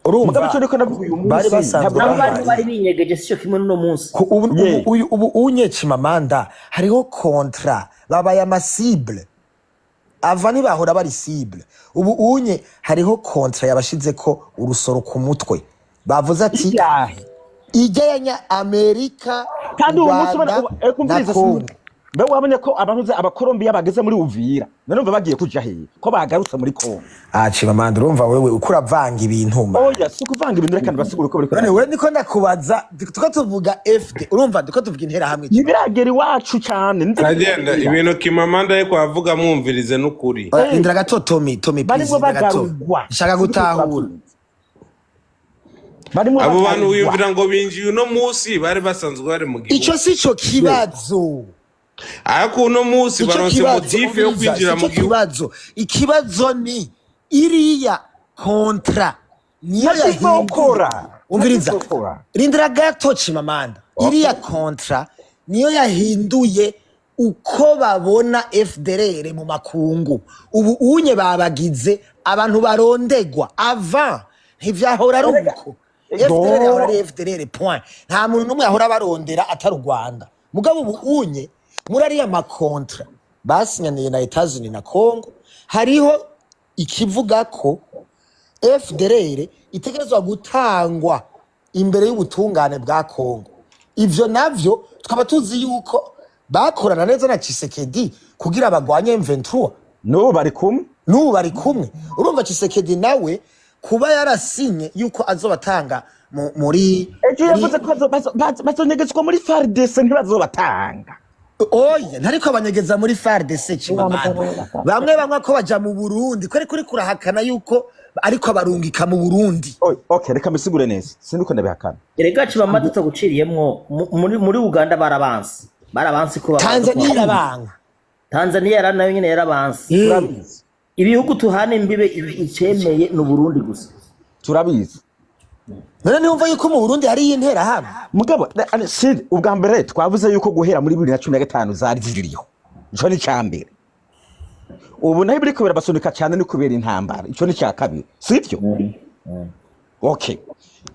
Urumva Mugabo ico ndiko ndavuga uyu bari munsi basanzwe ntabwo Naho bahari. bari bari binyegeje, sico kimwe n'uno munsi. Ubu Ye. ubu unye Chimamanda, hariho contrat, babaye ama cible. Ava ntibahora bari cible, ubu unye hariho contrat yabashizeko urusoro ku mutwe, bavuze ati Iyahe? ijya ya nya Amerika, Kandi uwo munsi Rwanda ubona na kumviriza. Congo. Mbe wabonye ko abahuze abakolombiya bageze muri Uvira? None umva bagiye kuja hehe ko bagarutse muri Kongo? Ah, Chimamanda, urumva wewe uko uravanga ibintu ma. Oya, si ukuvanga ibintu, reka ntibasigure uko bariko. None we niko ndakubaza, tuko tuvuga FD, urumva ndiko tuvuga interahamwe. Ntibiragera iwacu cane, nivyo. Kagenda ibintu Kimamanda ariko avuga, mwumvirize n'ukuri. Oya, rindira gato, Tommy, Tommy, please, Barimo rindira gato. bagarurwa. Nshaka gutahura. Barimo Abo bantu bagarurwa. wiyumvira ngo binjiye uno munsi? Bari basanzwe bari mu Ico gihugu. si co kibazo. Ariko uno munsi Ico baronse kibazo, motif yo umviriza, kwinjira sico mu gihugu. kibazo. Ikibazo ni iriya contrat niyo Ntazizokora. yahinduye. Umviriza. Ntazizokora. Rindira gato, Chimamanda. Iriya contrat niyo yahinduye uko babona FDLR mu makungu. Ubu unye babagize abantu barondegwa. Avant ntivyahora ari uko. FDLR yahora ari FDLR, point. Nta muntu n'umwe yahora barondera atari u Rwanda. Mugabo ubu unye muri ariya ma contrat basinyaniye na Etats-Unis na Congo hariho ikivuga ko FDLR itegerezwa gutangwa imbere y'ubutungane bwa Congo. Ivyo navyo tukaba tuzi yuko bakorana neza na Tshisekedi kugira bagwanye M23. N'ubu bari kumwe. N'ubu bari kumwe. Urumva Tshisekedi nawe kuba yarasinye yuko azobatanga muri Ejo yavuze ko bazonyegezwa muri FARDC, ntibazobatanga. Oya, ntariko abanyegeza muri FARDC. Chimamanda, bamwe bamwe ko baja mu Burundi, ko ariko uriko urahakana yuko ariko abarungika mu Burundi. Oy, okay, reka mbisigure neza, sindiko ndabihakana. Erega Chimamanda, tutaguciriyemwo, muri Uganda barabansi ko Tanzania irabanga. Tanzania yara nayo nyene yarabansi. Turabizi. Ibihugu tuhana imbibe icemeye ni Burundi gusa. Turabizi. None ntiwumva yuko mu Burundi hariyo Interahamwe? Mugabo si ubwa mbere twavuze yuko guhera muri 2015 zari ziriho. Ico ni icya mbere. Ubu naho biriko birabasunika cyane ni kubera intambara. Ico ni icya kabiri, sivyo? Okay,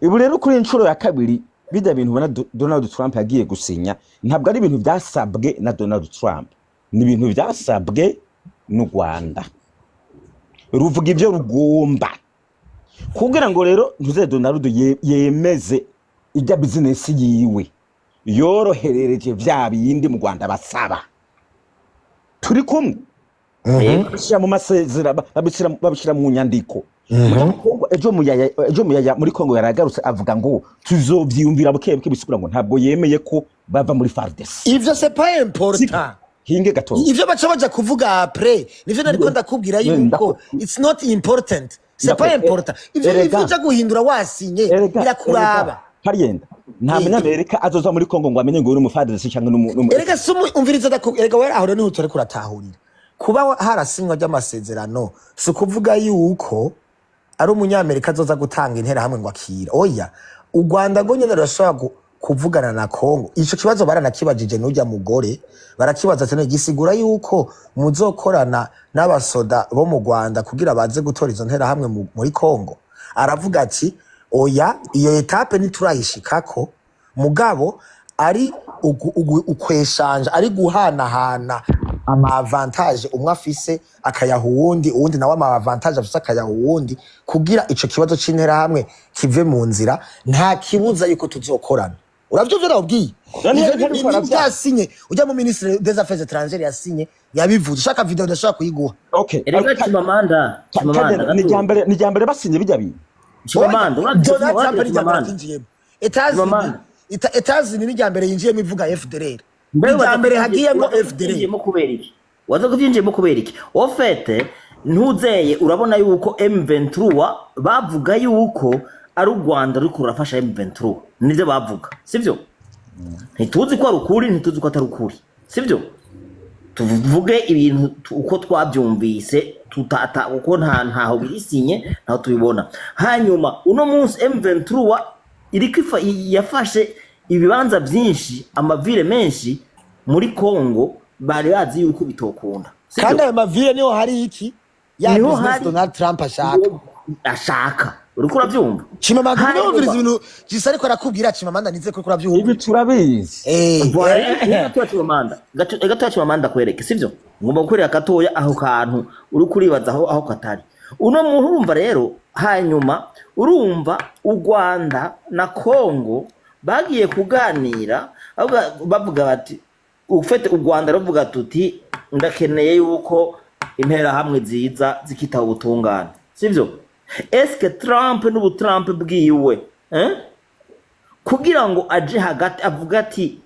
ubu rero kuri inshuro ya kabiri, bijya bintu ubona Donald Trump yagiye gusinya, ntabwo ari ibintu byasabwe na Donald Trump, ni ibintu byasabwe n'u Rwanda. Ruvuga ibyo rugomba kugira ngo rero ntuze Donald yemeze ijya bizinesi yiwe, yoroherereje vya bindi mu Rwanda basaba. Turi kumwe? Babishyira mu masezerano, babishyira mu nyandiko. Muri Kongo, ejo Muyaya muri Kongo yaragarutse avuga ngo tuzovyiyumvira buke buke, bisigura ngo ntabwo yemeye ko bava muri FARDC. Ivyo c'est pas important. Hinge gato. Ivyo baca baja kuvuga après, nivyo nariko ndakubwira yuko it's not important, c'est pas important ivyo. Ivyo uja guhindura wasinye birakuraba. Erega, hariyenda nta munyamerika azoza muri Kongo ngo amenye ngo uri umu FARDC cyangwa Erega si umviriza, erega wera aho rero niho turiko uratahurira. Kuba harasinywa ry'amasezerano si ukuvuga yuko ari umunyamerika azoza gutanga Interahamwe ngo akira. Oya, u Rwanda rwo nyene rurashobora kuvugana na Kongo. Ico kibazo baranakibajije n'urya mugore, barakibaza ati: "None gisigura yuko muzokorana n'abasoda bo mu Rwanda kugira baze gutora izo nterahamwe muri Kongo?" Aravuga ati: "Oya, iyo étape ntiturayishikako, mugabo ari ukweshanja, ari guhanahana ama avantage, umwe afise akayaha uwundi, uwundi nawe ama avantage afise akayaha uwundi, kugira ico kibazo c'Interahamwe kive mu nzira, nta kibuza yuko tuzokorana." Uravyumva ndabwiye? None Ivyo ntibari baravyanga. Byasinye ujya mu ministre des affaires étrangères yasinye yabivuze. Ushaka video ndashobora kuyiguha. Okay. Erega Ariko Chimamanda, Chimamanda, Kagenda, ni irya mbere basinye bijya bintu. Chimamanda, urazi Donald Trump urazi ni irya mbere Chimamanda. atinjiyemo. Etazini Chimamanda. Etazini ni irya mbere yinjiyemo ivuga FDLR. Mbega Irya mbere hagiyemo waza FDLR. kuvyinjiyemo kubera iki? Waza kuvyinjiyemo kubera iki? Au fait, ntuzeye urabona yuko M23 bavuga yuko ari u Rwanda ruriko rurafasha M23, nivyo bavuga, sivyo? Ntituzi ko ari ukuri, ntituzi ko atari ukuri, sivyo? Tuvuge ibintu uko twabyumvise, tutata kuko ntaho birisinye, ntaho tubibona. Hanyuma uno munsi M23 iriko yafashe ibibanza byinshi, ama villes menshi muri Congo, bari bazi yuko bitokunda, sivyo? Kandi ayo ma villes niho hari iki ya Niho business hari Donald Trump ashaka. Ashaka, uriko urabyumva? Chimamanda, Hanyuma- wumviriza ibintu gisa ariko arakubwira. Chimamanda, nize ko urabyumva. Ibi turabizi. Voilà, gatoya Chimamanda, gatoya Chimamanda, kwereke, sivyo? Ngomba kukwereka gatoya aho kantu uri kuribaza aho katari uno muntu. Urumva rero, hanyuma urumva u Rwanda na Congo bagiye kuganira, bavuga bati ufite u Rwanda ruvuga tuti: "Ndakeneye yuko Interahamwe ziza zikitaba ubutungane," sivyo? Eske Trump n'ubu Trump bwiwe, eh? Kugira ngo aje hagati avuga ati: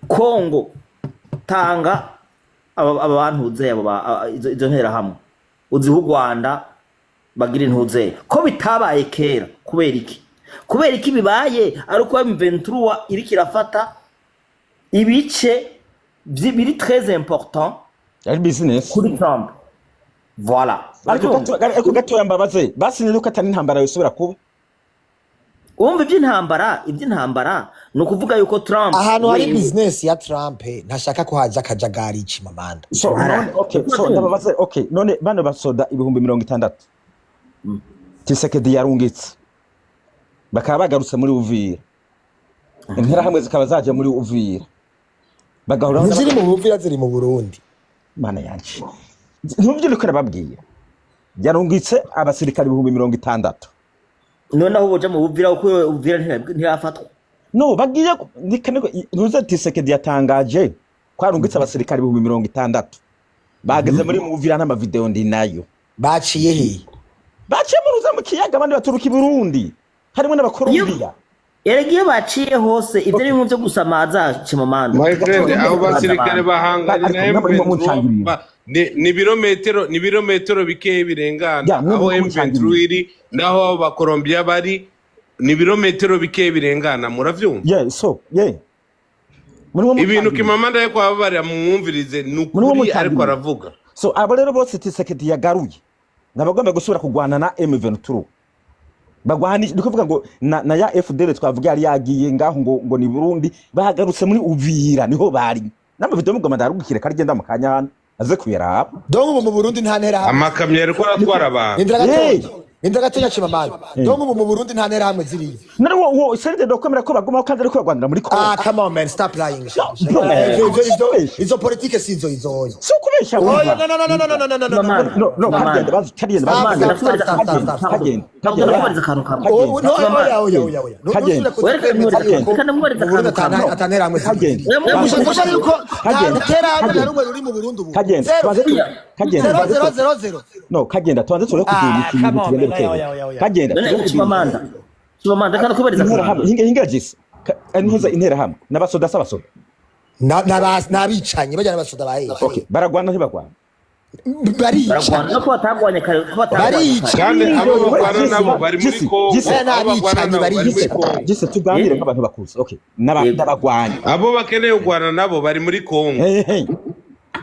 "Kongo, tanga aba bantuze abo izo nterahamwe uziha u Rwanda bagira intuze," ko bitabaye kera, kubera iki? Kubera iki bibaye ari uko M23 iriko irafata ibice biri très important Ari business kuri Trump? Voilà. Ariko ariko gatoya mbabaze, basinye yuko atari intambara yosubira kuba? Wumva iby'intambara ni ukuvuga yuko Trump Ahantu hari wewe- business ya Trump ntashaka ko haza akajagari, Chimamanda. So Voilà. none, okay, so ndababaze, okay, none bano basoda 60,000 Tshisekedi yarungitse bakaba bagarutse muri Uvira, Interahamwe zikaba zaje muri Uvira bagahura Ntiziri mu Buvira, ziri mu Burundi. Mana yanje, ntuvyo niko nababwira, yarungitse abasirikare 60,000. Noneho boja mu Buvira, kuko Uvira ntirafatwa. No bagiye ntuze Tshisekedi yatangaje ko yarungitse abasirikare 60,000. Bageze muri Muvira, n'amavideo ndi nayo. Baciye he? Baciye mu ruza mu kiyaga, abandi baturuka i Burundi, harimo n'Abakolombiya. Erega iyo baciye hose, ibyo ni bimwe byo gusamaza, Chimamanda. My friend, abo basirikare bahanganye na Ariko mwe M23. muncangirira. Ni ibirometero bikeya birengana Ya, mwe aho muncangirira. M23 iri naho abo Bakolombiya bari, ni ibirometero bikeya birengana, muravyumva? Yeah, so yeah, murimo Ibintu muncangirira. Kimamanda yo kwababarira, mumwumvirize, ni Murimo ukuri muncangirira. ariko aravuga. So abo rero bose Tshisekedi yagaruye nabagomba gusubira kurwana na M23, bagwana, ni kuvuga ngo na ya FDL twavuga yari yagiye ngaho ngo ni Burundi, bagarutse muri Uvira, niho bari n'amavideo mugoma ndarugikire karigenda mu kanya hano aze kuyaraba. Donc ubu mu Burundi nta ntera hamwe? Amakamyo ariko aratwara abantu. Indira Hey! gatonya, indira gatonya, Chimamanda. Donc ubu mu Burundi nta ntera hamwe ziriyo? Nari wo seride dokomera ko bagumaho kandi ariko bagwanira muri Kongo. Ah, come on man, stop lying. Bro, Izo politike sizo izo. Si ukubesha. Oya. Wumva. No, no, no, no, no, no, no, no, no, no. Chimamanda. No, no. Chimamanda. Kagenda bazi, kagenda bazi. Stop, Chimamanda, stop, ndakubariza stop, stop, stop, stop. Kagenda. Ntabwo ndakubariza akantu kamwe. Oh, no. Chimamanda. Oya, oya, oya, oya. Kagenda. Ntusubire kuza Wereka kwemeza ndamubariza yuko reka ndamubariza mu Burundi akantu kamwe. ata ntera hamwe Kagenda. ziriyo. Gusa yuko nta Kagenda. ntera hamwe na Kagenda. rumwe ruri mu Burundi ubu. Kagenda. Zero. Tubanze kagenda. Zero, Tubanze zero, zero, zero. No, kagenda, tubanze tureke kugira Ah, ikintu come on, tugende man. buke. Oya, oya, oya. Kagenda. None Tureke kugira Chimamanda, Chimamanda, reka ndakubariza intera akantu. hamwe, hinga hinga jisi. Ntuza intera hamwe n'abasoda, s'abasoda? N'abicanyi bajyana abasoda ba hehe? Okay, baragwana ntibagwana? Barica. Baragwana ko batagwanye kare, ko batagwanye Barica. kare. Kandi abo Jisi, barwana nabo bari muri Jisi, Kongo. Jisi. Abo barwana nabo bari muri Barica. Kongo. Jisi, tuganire Eh. nk'abantu bakuze, okay? Yego. N'abagwanyi. Abo bakeneye kurwana nabo bari muri Kongo. Hey, hey.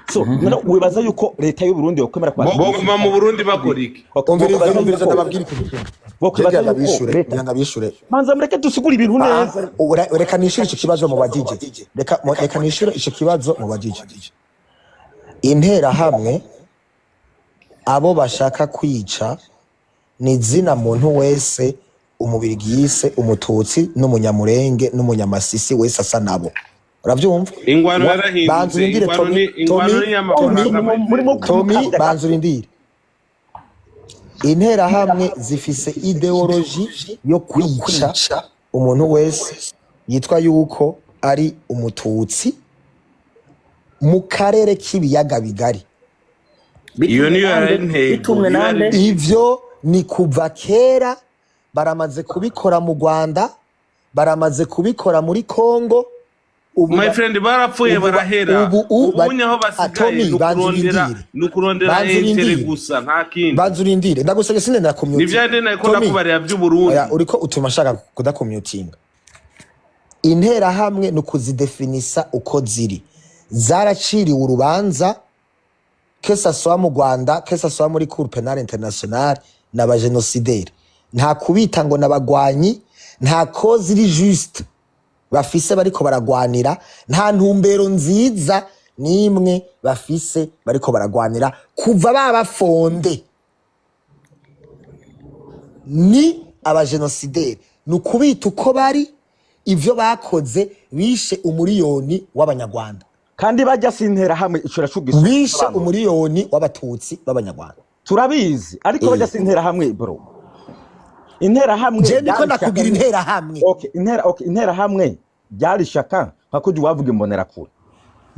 So none wibaza yuko leta y'u Burundi yokwemera kwa Boguma mu Burundi bakora iki? Okay, Umviriza, bokwibaza umviriza, ndababwira ikintu kimwe. Bokwibaza Ngira yuko ndabishure, leta ngira ndabishure. Manza mureke dusigure ibintu Ah, neza. reka nishure ico kibazo mu bajije. Reka nishure ico kibazo mu bajije. Interahamwe, abo bashaka kwica ni zina muntu wese umubiri yise umututsi n'umunyamurenge n'umunyamasisi wese asa nabo, uravyumva? Ingwano Banza yarahindutse. urindire. Ingwano Tommy, ni ingwano Tommy, ni y'amafaranga, Tommy, my Murimo friend. Tommy, kumukabya. banza urindire. Interahamwe zifise idéologie yo kwica umuntu wese yitwa yuko ari umututsi mu karere k'ibiyaga bigari. Iyo Bitumwe niyo nande? yari intego. Bitumwe Iyo yari nande? Ivyo ni kuva kera, baramaze kubikora mu Rwanda, baramaze kubikora muri Congo. Ubu My friend, barapfuye, barahera. ubu Ubunye aho basigaye Tommy, ni banza ukurondera, urindire. ni ukurondera Banza intérêt urindire. gusa, nta kindi. Banza urindire, ndagusabye, sindenda Ni kumyutinga. vyandi nariko Tommy, ndakubarira vy'Uburundi. oya, uriko utuma nshaka kudakumyutinga. Interahamwe ni ukuzidefinisa uko ziri. Zaraciriwe urubanza, que ça soit mu Rwanda, que ça soit muri Cour Pénale Internationale, n'abagenosideri. Nta kubita ngo n'abagwanyi, nta cause iri juste bafise bariko baragwanira, nta ntumbero nziza n'imwe bafise bariko baragwanira. Kuva babafonde ni abagenosideri, ni ukubita uko bari. Ivyo bakoze, bishe umuriyoni w'abanyarwanda. Kandi bajya sintera hamwe, ico iracugisa. Bishe umuriyoni w'abatutsi b'abanyarwanda. Turabizi, ariko bajya sintera hamwe, bro, intera hamwe Je ndiko ryari ndakubwira ishyaka- interahamwe. Okay, intera, okay, intera hamwe ryari ishaka nka kujya wavuga imbonerakure.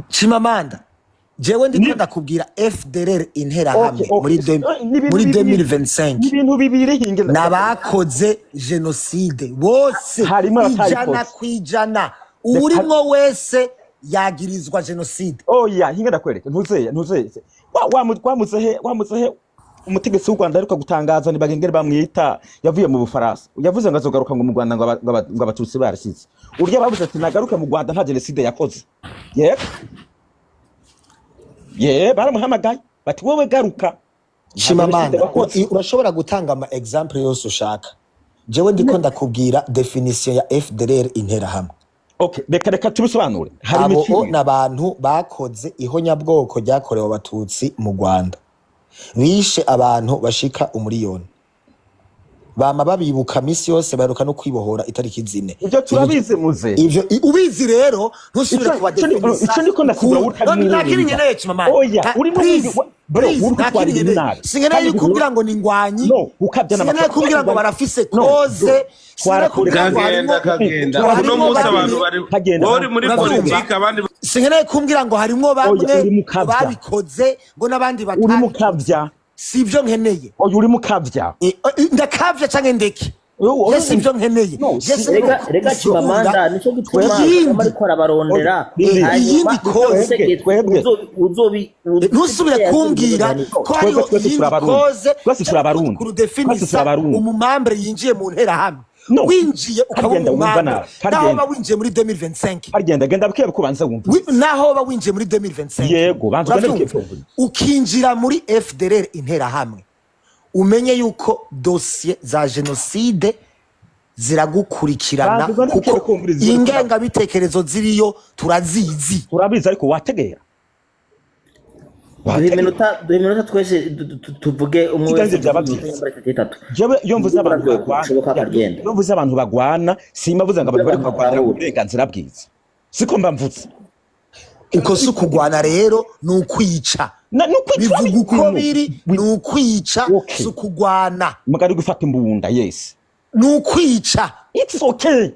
Chimamanda, jewe ndiko ndakubwira FDLR, interahamwe muri Ni ibintu muri bibiri. 2025 Ni ibintu bibiri, hinge. N'abakoze jenoside bose. Harimo abatayikoze. 100%, uwurimwo wese yagirizwa jenoside. Oya, hinge ndakwereka, ntuzeye ntuzeye wa wamuzehe umutegetsi w'u Rwanda aheruka gutangaza, ni bagengere bamwita, yavuye mu Bufaransa, yavuze ngo azogaruka ngo mu Rwanda ngo abatutsi barashize. Urya bavuze ati nagaruke mu Rwanda nta jenoside yakoze. Yego ye, baramuhamagaye bati wowe garuka, nta jenoside Chimamanda, wakoze. urashobora gutanga ama exemple yose ushaka, jewe ndiko ndakubwira définition ya FDLR, interahamwe. Okay, reka tubisobanure, hari Abo imikino. n'abantu bakoze ihonyabwoko ryakorewe abatutsi mu Rwanda, bishe abantu bashika umuriyoni. Bama babibuka misi yose, baheruka no kwibohora itariki 4. Ivyo turabizi, muze. Ivyo ubizi rero, ntusubire Ico niko ndasigura. Nta kindi nkeneye, Chimamanda. Oya, urimo Please, bro, please, uri nta gutwara kindi ibintu nkeneye. nabi. Sinkeneye Kandi yuko umbwira ngo ni ingwanyi. No, ukabya Sinkeneye n'amakuru. kumbwira ngo barafise No, koze. bro, Sinkeneye kumbwira ngo Kagenda, harimo kagenda. ngo Uno harimo munsi bamwe. abantu bari Kagenda. wowe uri muri Uravyumva? politiki, abandi Sinkeneye kumbwira ngo harimwo bamwe Oya, uri mu kavya. babikoze, ngo n'abandi Uri mu batabikoze. kavya. Sivyo nkeneye. Oya, uri mu kavya. Ndakavya canke ndeke? Oya, Je sivyo nkeneye. No, Je Rega, rega, Chimamanda, nico gituma Iyindi. Kagame ariko arabarondera. Oya, Hanyuma iyindi cause. Twebwe. Ntusubire kumbwira ko Twebwe hariho twese iyindi turabarundi. cause. Twese turabarundi. Twese Kurudefinisa turabarundi. umumembre yinjiye mu nterahamwe, No. winjiye ukaba Kagenda, wumva umumembre, nabi. naho Kagenda. ba winjiye muri 2025. Agenda, genda buke buke, ubanza wumva. Naho ba winjiye muri 2025. Yego, banza ugende Uravyumva? buke buke. Ukinjira muri FDLR, interahamwe, umenye yuko dosiye za jenoside ziragukurikirana, Banza ugende kuko buke buke, ingengabitekerezo ziriyo turazizi. Turabizi, ariko wategera. Duhe iminota twese tuvuge, umwe Kiganze wese byaba avuge byiza. iminota 3. Jewe iyo mvuze abantu bagwana, Bishoboka akagenda. iyo mvuze abantu bagwana, simbavuze ngo abantu bari kurwanira uburenganzira bwiza, siko mba mvuze. Uko si ukugwana rero, ni ukwica. Ni ukwica. Bivuga uko biri, ni ukwica. Okay. Si ukugwana. Mugari gufata imbunda, yes. Ni ukwica. It's okay.